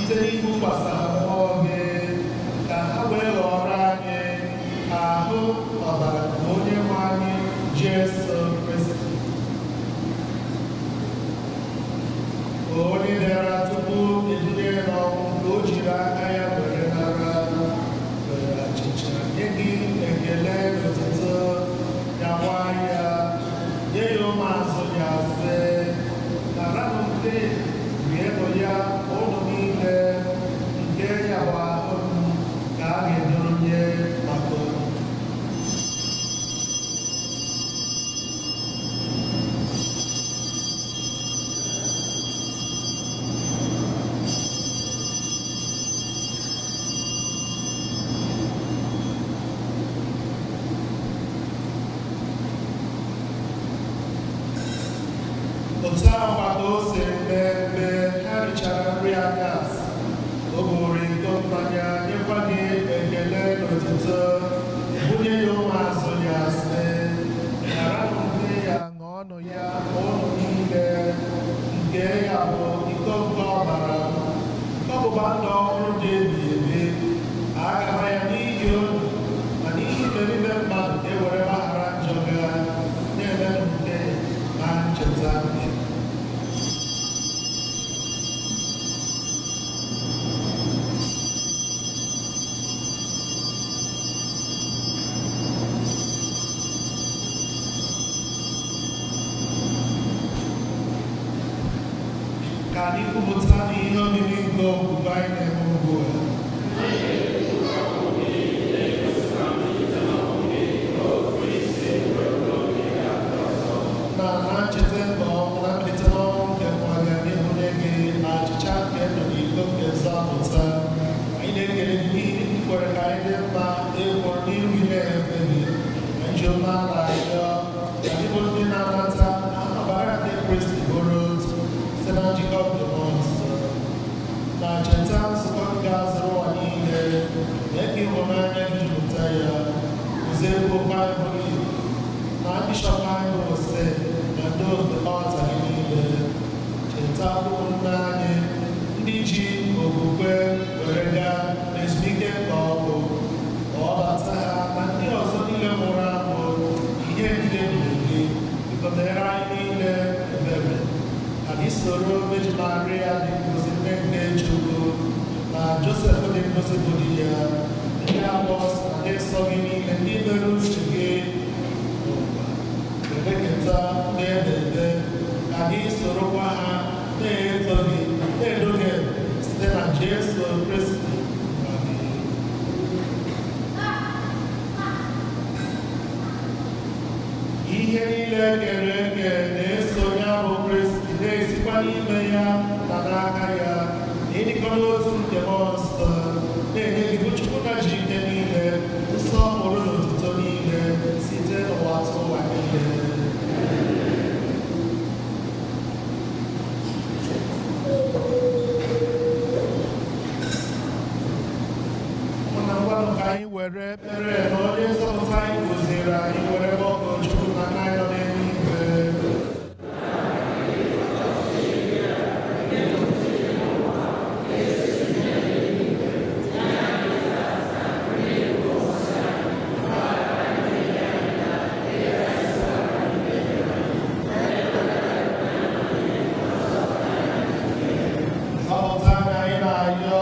site n'ibukwasa ha mmụọ gị ka ha wee ghọrọ anyị ahụ ọbara nke onye nwe anyị Jesu Kristi. Onye bịara tupu edunye n'ọnwụ ka o jiri aka ya were nara were achịcha nye gị ekele n'otuto nyawa ya nye ya ụmụazụ ya sị, naranụ nke rienụ ya ụnụ niile, nke ya bụ ahụ m ka a ga-edoro nye maka unu. Otu ahụ ka o si mee mgbe ha richara nri anyasị, o buru iko mmanya nyekwa gị ekele n'otuto, bunye ya ụmụazụ ya sị, naranụ nke ya ṅụọnụ ya ụnụ niile, nke ya bụ iko nke ọbara m, ọgbụgba ndụ ọhụrụ dị ebighị ebi, a ga-ama ya n'ihi unu ma n'ihi imerime mmadụ ka e were gbaghara njọ ga na-emenụ nke na ncheta nke. Ka anyị kwupụta n'ihe omimi nke okwukwe anyị na-eme ugbu a. Na na ncheta nke ọnwụ na mbilite n'ọnwụ nke nwa gị, anyị bunye gị achịcha nke ndụ na iko nke nzọpụta. Anyị na-ekele gị n'ihi na i kwere ka anyị dị mma ịkwụrụ n'ihu gị na-efe gị. Anyị ji umeala arịọ ka anyị bụ ndị na-anata ọbara nke Kristi bụrụ otu site na njikọ nke Mmụọ Nsọ. Na ncheta nzukọ nke azụrụ ụwa niile, mee ka ịhụnanya gị jupụta ya, kụziekwa Baịbụl Igbo na bishọp anyị bụ Ose na ndị otu ọta gị niile. Cheta ụmụnne anyị ndị ji okwukwe were gaa n'ezumike nke ọkụ, ka ọ bata ha na ndị ọzọ niile nwụrụ anwụ ihe nke ndụ gị, bikọtara anyị niile ebere. Anyị soro Virgin Maria dị ngozi nne nke Chukwu na Josef dị ngozi bụ di ya, ndị apọstụl na ndị nsọ gị niile ndị mere uche gị n'ụwa, were keta ndị edebe, ka anyị sorokwa ha na-eto gị na-edo gị site na Jesu Kristi nwa gị. Ihe niile kere eke na-eso ya bụ Kristi na-esikwa n'ime ya na n'aka ya na ịdịkọ n'otu nke Mmụọ Nsọ na-enye gị bụ Chukwu na ji ike niile nsọpụrụ na otuto niile site n'ụwa tụ ụwa niile. Ụmụnna ngwanụ ka anyị were ekpere na onye nzọpụta anyị kụziri anyị were gbakọ Chukwu na nna anyị nọ n'eluigwe. Zọpụta anyị, anyị na-arịọ,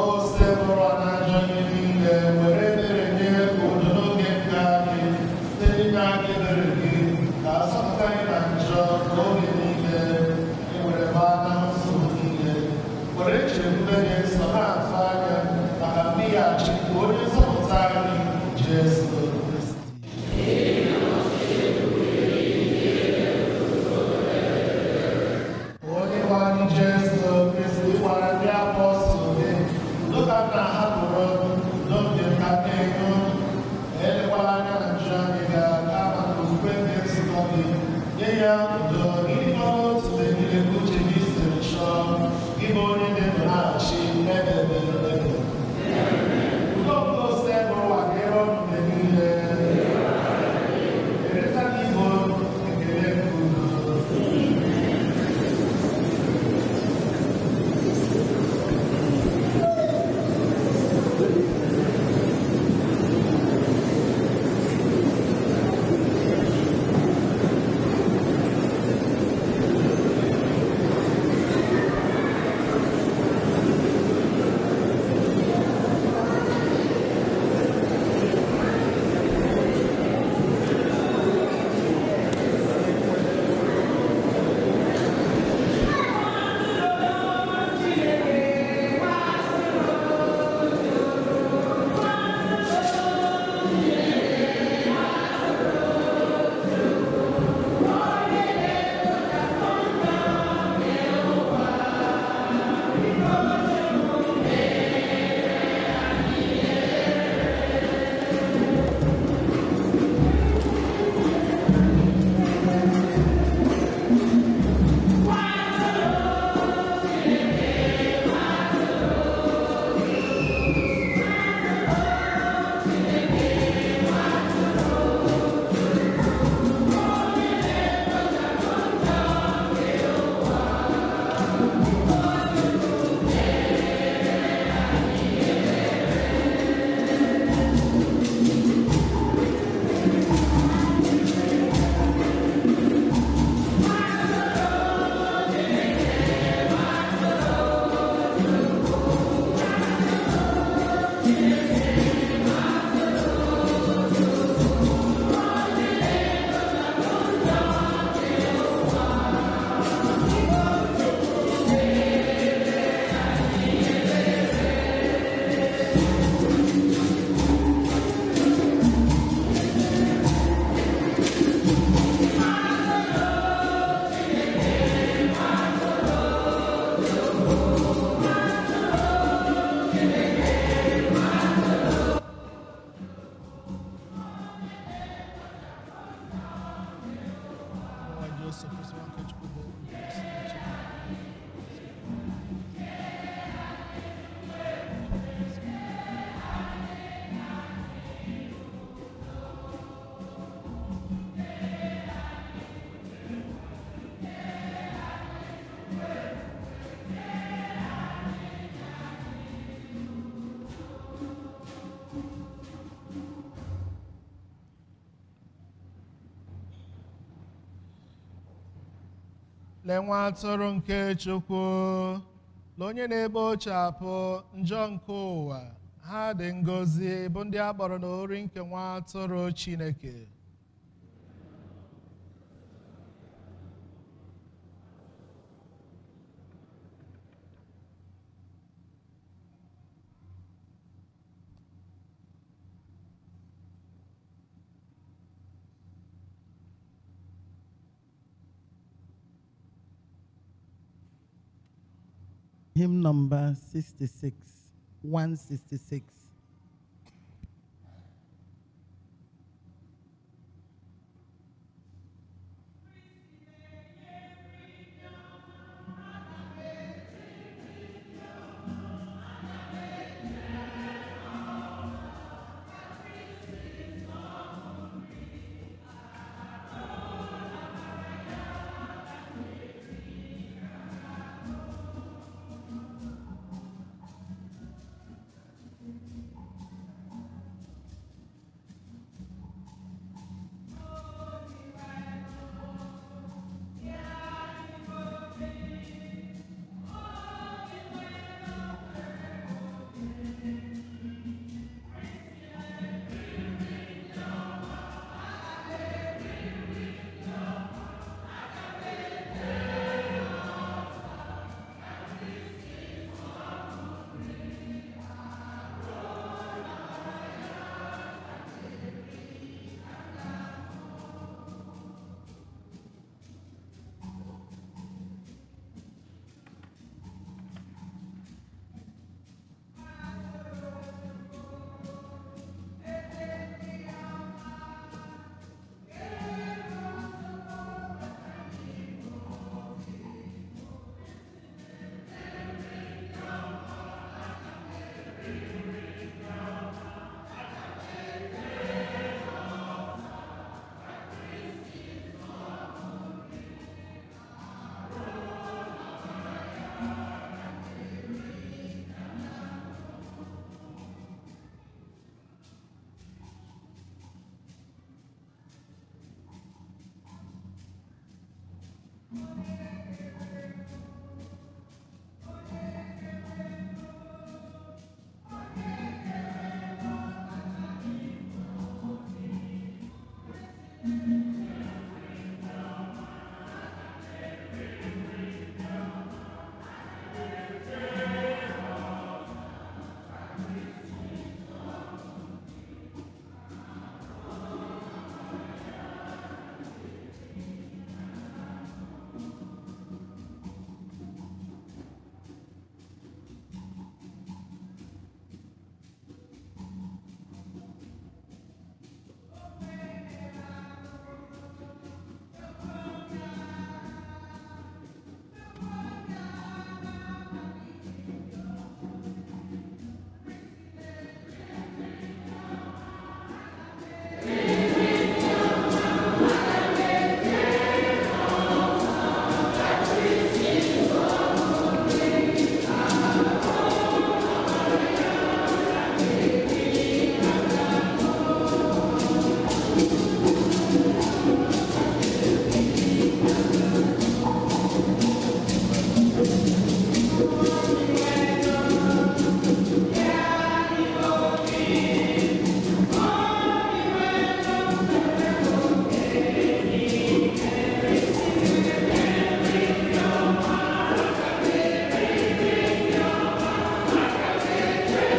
ose bụrụ na ajọ ihe niile, were ebere nye udo n'oge nke anyị, site n'inye aka ebere gị, ka a zọpụta anyị na njọ n'oge niile, anyị were gbaa na nsogbu niile, were chekwube dị nsọ na-atụ anya maka mbịghachi nke onye nzọpụta anyị, Jesu Kristi. Onye nwe anyị Jesu Kristi gwara ndị apọstụl gị, udo ka m na-ahapụrụ unu, udo nke m ka m na-enye unu. Elekwala anya na njọ anyị ga kama n'okwukwe nke nzukọ gị, nye ya udo ịdịkọ n'otu mgbe niile ka uche gị siri chọọ, gị bụ onye dị ndụ na-achị ebe ebe ebe. Udo nke ose bụrụ ụwa dịrị unu mgbe niile. Lee nwa atụrụ nke Chukwu, lee onye na-ekpochapụ njọ nke ụwa. Ha dị ngọzi bụ ndị a kpọrọ n'ori nke nwa atụrụ Chineke. Hymn number 66, 166.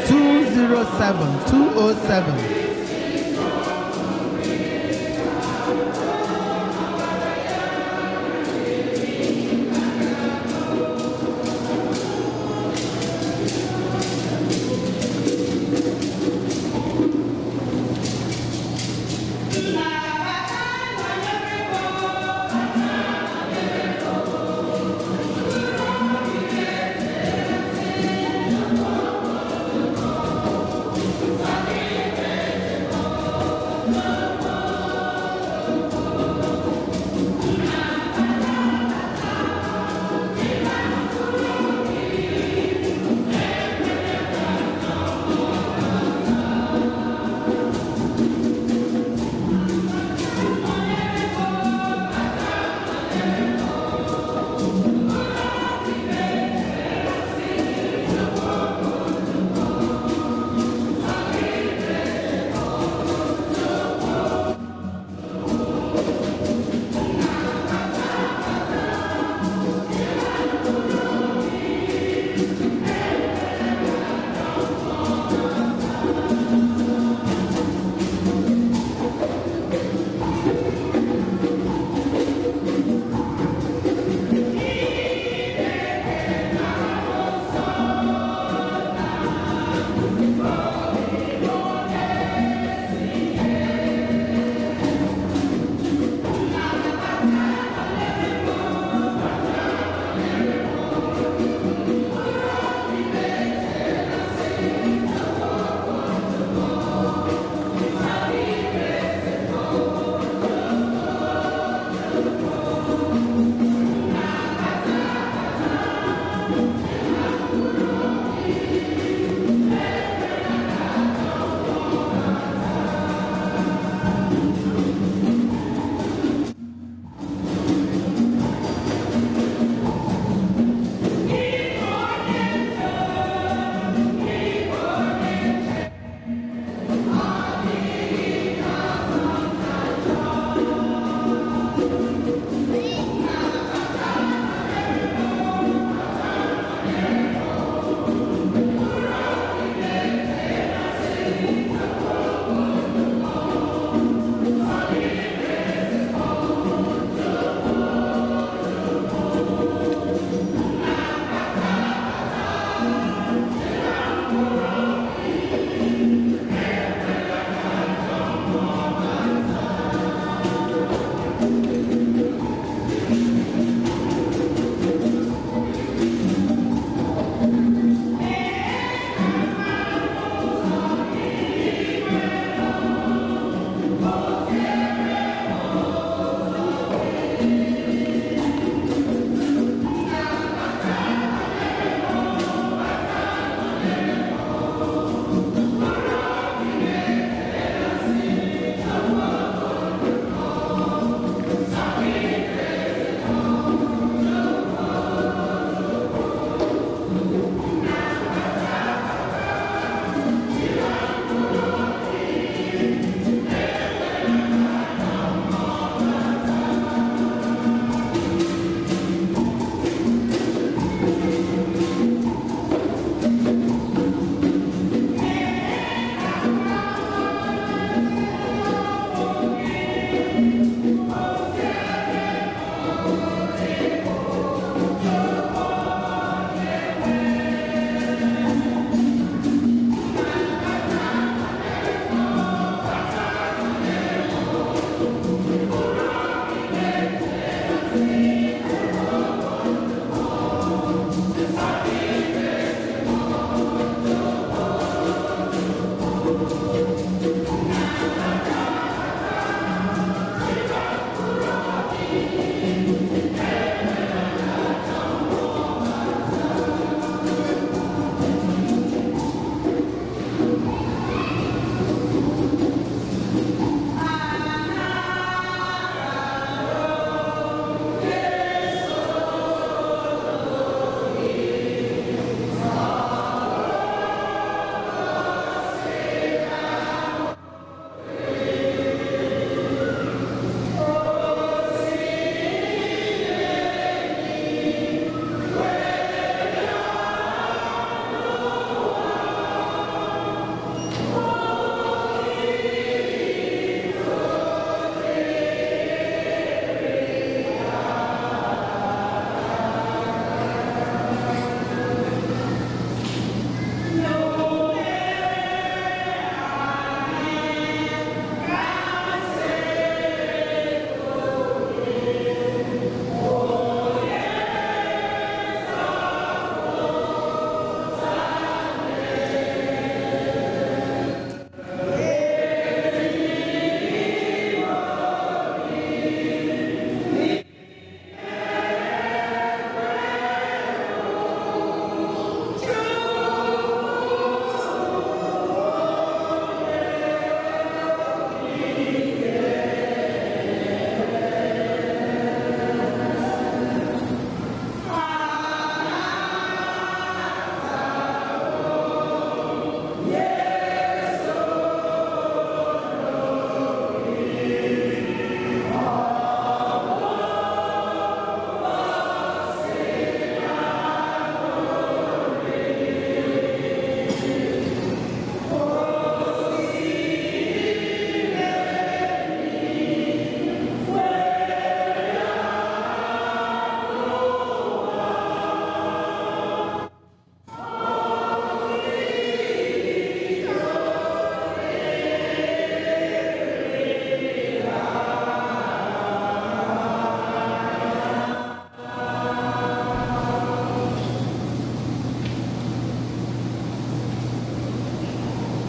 207, 207.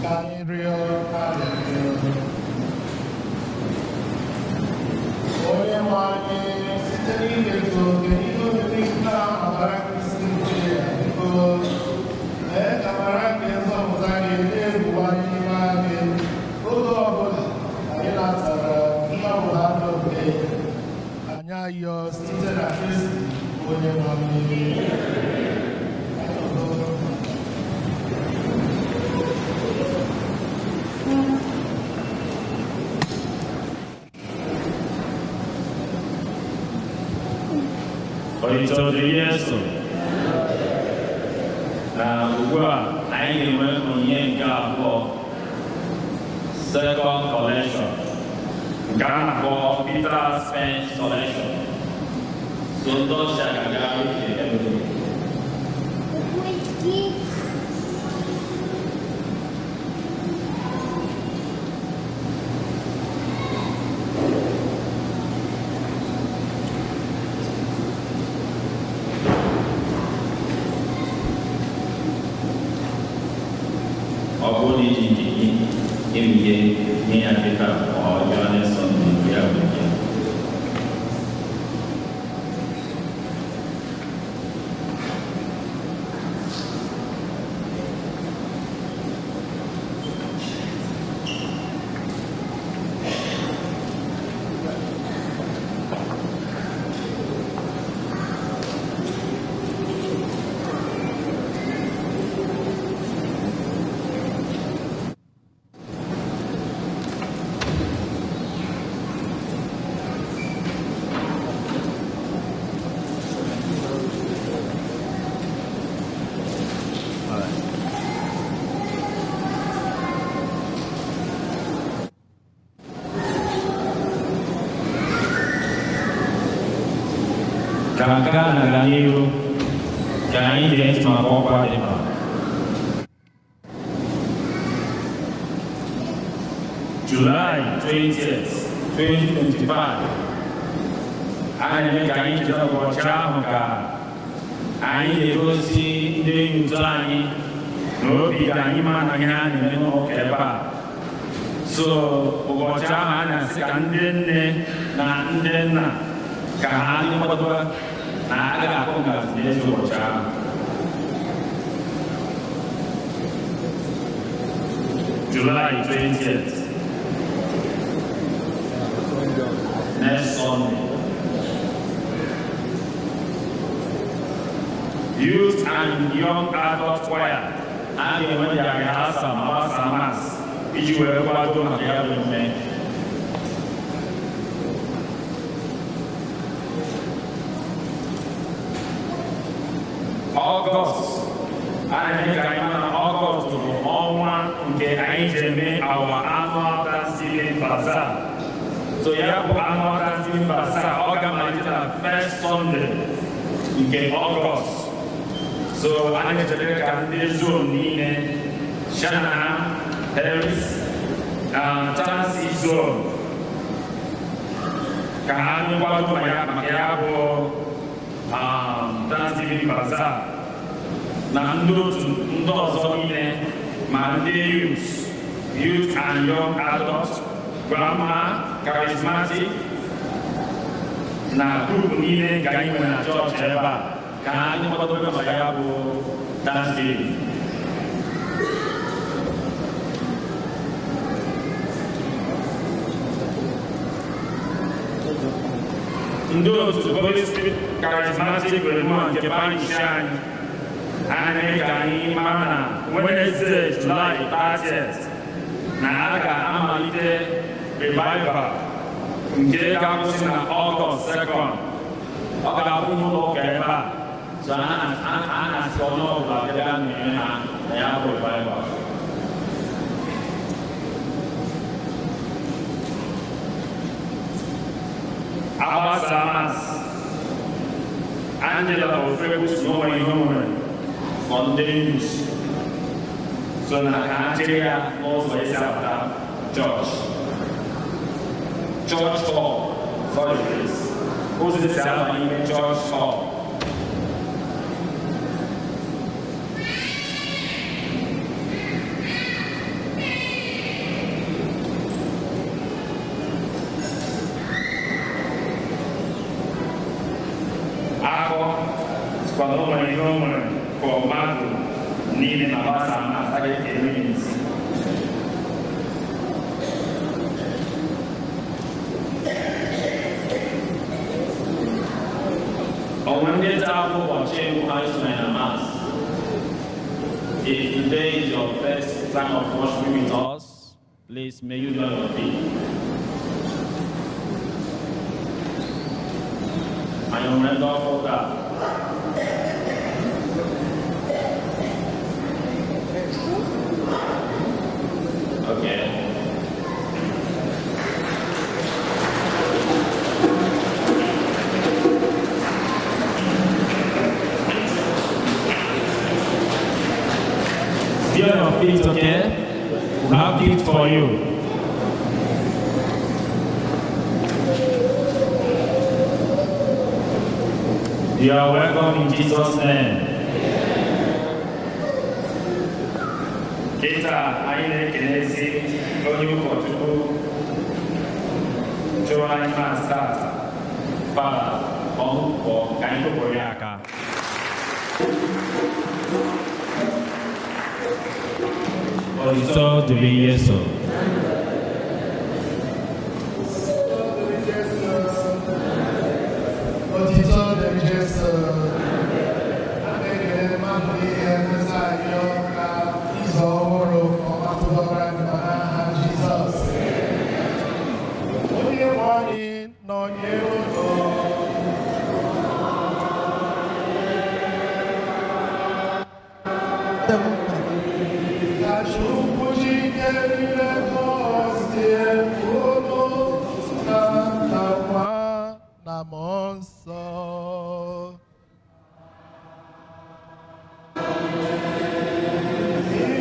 Ka anyị rịọ arịrịọ. Onye nwe anyị, site n'imetụ oke n'ihe oriri nke a ọbara Kristi nke ya, biko mee ka amara nke nzọpụta gị na-ebuwanye n'ime anyị oge ọbụla anyị natara nnapụta ndụ nke ya. Anyị ayọ site na Kristi onye nwe anyị. Otito dịrị Jesu. Na ugbu a anyị ga-enwe onyinye nke abụọ, second collection, nke a na-akpọ Peter Spence collection. So ndị ọcha ga-aga ije ebe. Ọ bụrụ na iji nke gị emihe nye ya kịta ma ọ bịa next Sunday ya bụ nke. Ka nke a na-aga n'ihu, ka anyị gee ntị maka ọkwa dị mkpa. July 20th, 2025, a na-eme ka anyị cheta ụbọchị ahụ ka anyị na-egosi ndị enyi ụtọ anyị na obi dị anyị mma na ihe a na-eme n'ụka ebe a. So ụbọchị ahụ a na-asị ka ndị nne na ndị nna ka ha dị nkwadobe na a ga-akụ ngaji n'ezi ụbọchị ahụ. July 20th, next Sunday. Youth and Young Adult Choir a ga-enwe their rehearsal ma gbasa mass iji wee kwado maka ya bụ emume. Ọgọst, a na-eme ka anyị mara na Ọgọst bụ ọnwa nke anyị ji eme our annual Thanksgiving Bazaar. So ya bụ annual Thanksgiving Bazaar, ọ ga-amalite na first Sunday nke Ọgọst. So a na-echere ka ndị zone niile, Shanahan, Harris, Tansi zone, ka ha nkwado maka ya bụ Thanksgiving Bazaar na ndị otu ndị ọzọ niile, ma ndị youth, youth and young adults, grandma, charismatic na group niile nke anyị nwere na chọọchị ebe a, ka anyị kwadobe maka ya bụ Thanksgiving. Ndị otu Holy Spirit Charismatic Renewal nke parish anyị anyị ka anyị mara na Wednesday, July 30th, na a ga-amalite revival nke ga-akwụsị na Ọgọst 2nd. Ọ ga-abụ n'ụlọ ụka ebe a. So a na-asị onye ọbụla bịa nọnyere ha na ya bụ revival. Agbasa mass, Angela Ofegwu si na onwe ihe o nwere for ndị youth. So na ka ha chere ya n'ụzọ esi abata church. Church hall, sorry please. Ụzọ esi aba n'ime church hall. na o nwere ihe o nwere for mmadụ niile na gbasa na-asaghị ekele n'isi. Onwe ndị taa bụ ụbọchị mbụ ha isonye na Mass. If today is your first time of worshiping with us, please may you join your feet. Anyị nwere ndị ọfụ taa. Okay. Be on your feet, okay? We have gift for you. You are welcome in Jesus' name. Kịta anyị na-ekelezi onye ụkọchukwu chụrụ anyị Mass tata, Fada Ọhụpọ, ka anyị kụpụrụ ya aka. Otito dịrị Jesu. Otito dịrị Jesu. A na-ekele mmadụ niile n'ụzọ anyị ka izu ọhụrụ ka ọ matụdọrọ anyị ma n'aha Jizọs. Onye nwe anyị nọnyere unu. Ka Chukwu jike niile gọzie unu na Nna nwa na Mmụọ Nsọ.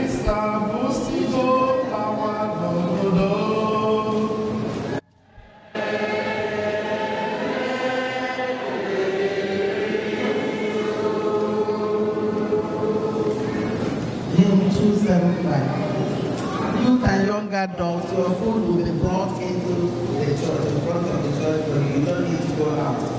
Isa busigo awa n'obodo. Room 275. Youth and young adults, your food will be brought into the church, in front of the church, but you don't need to go out.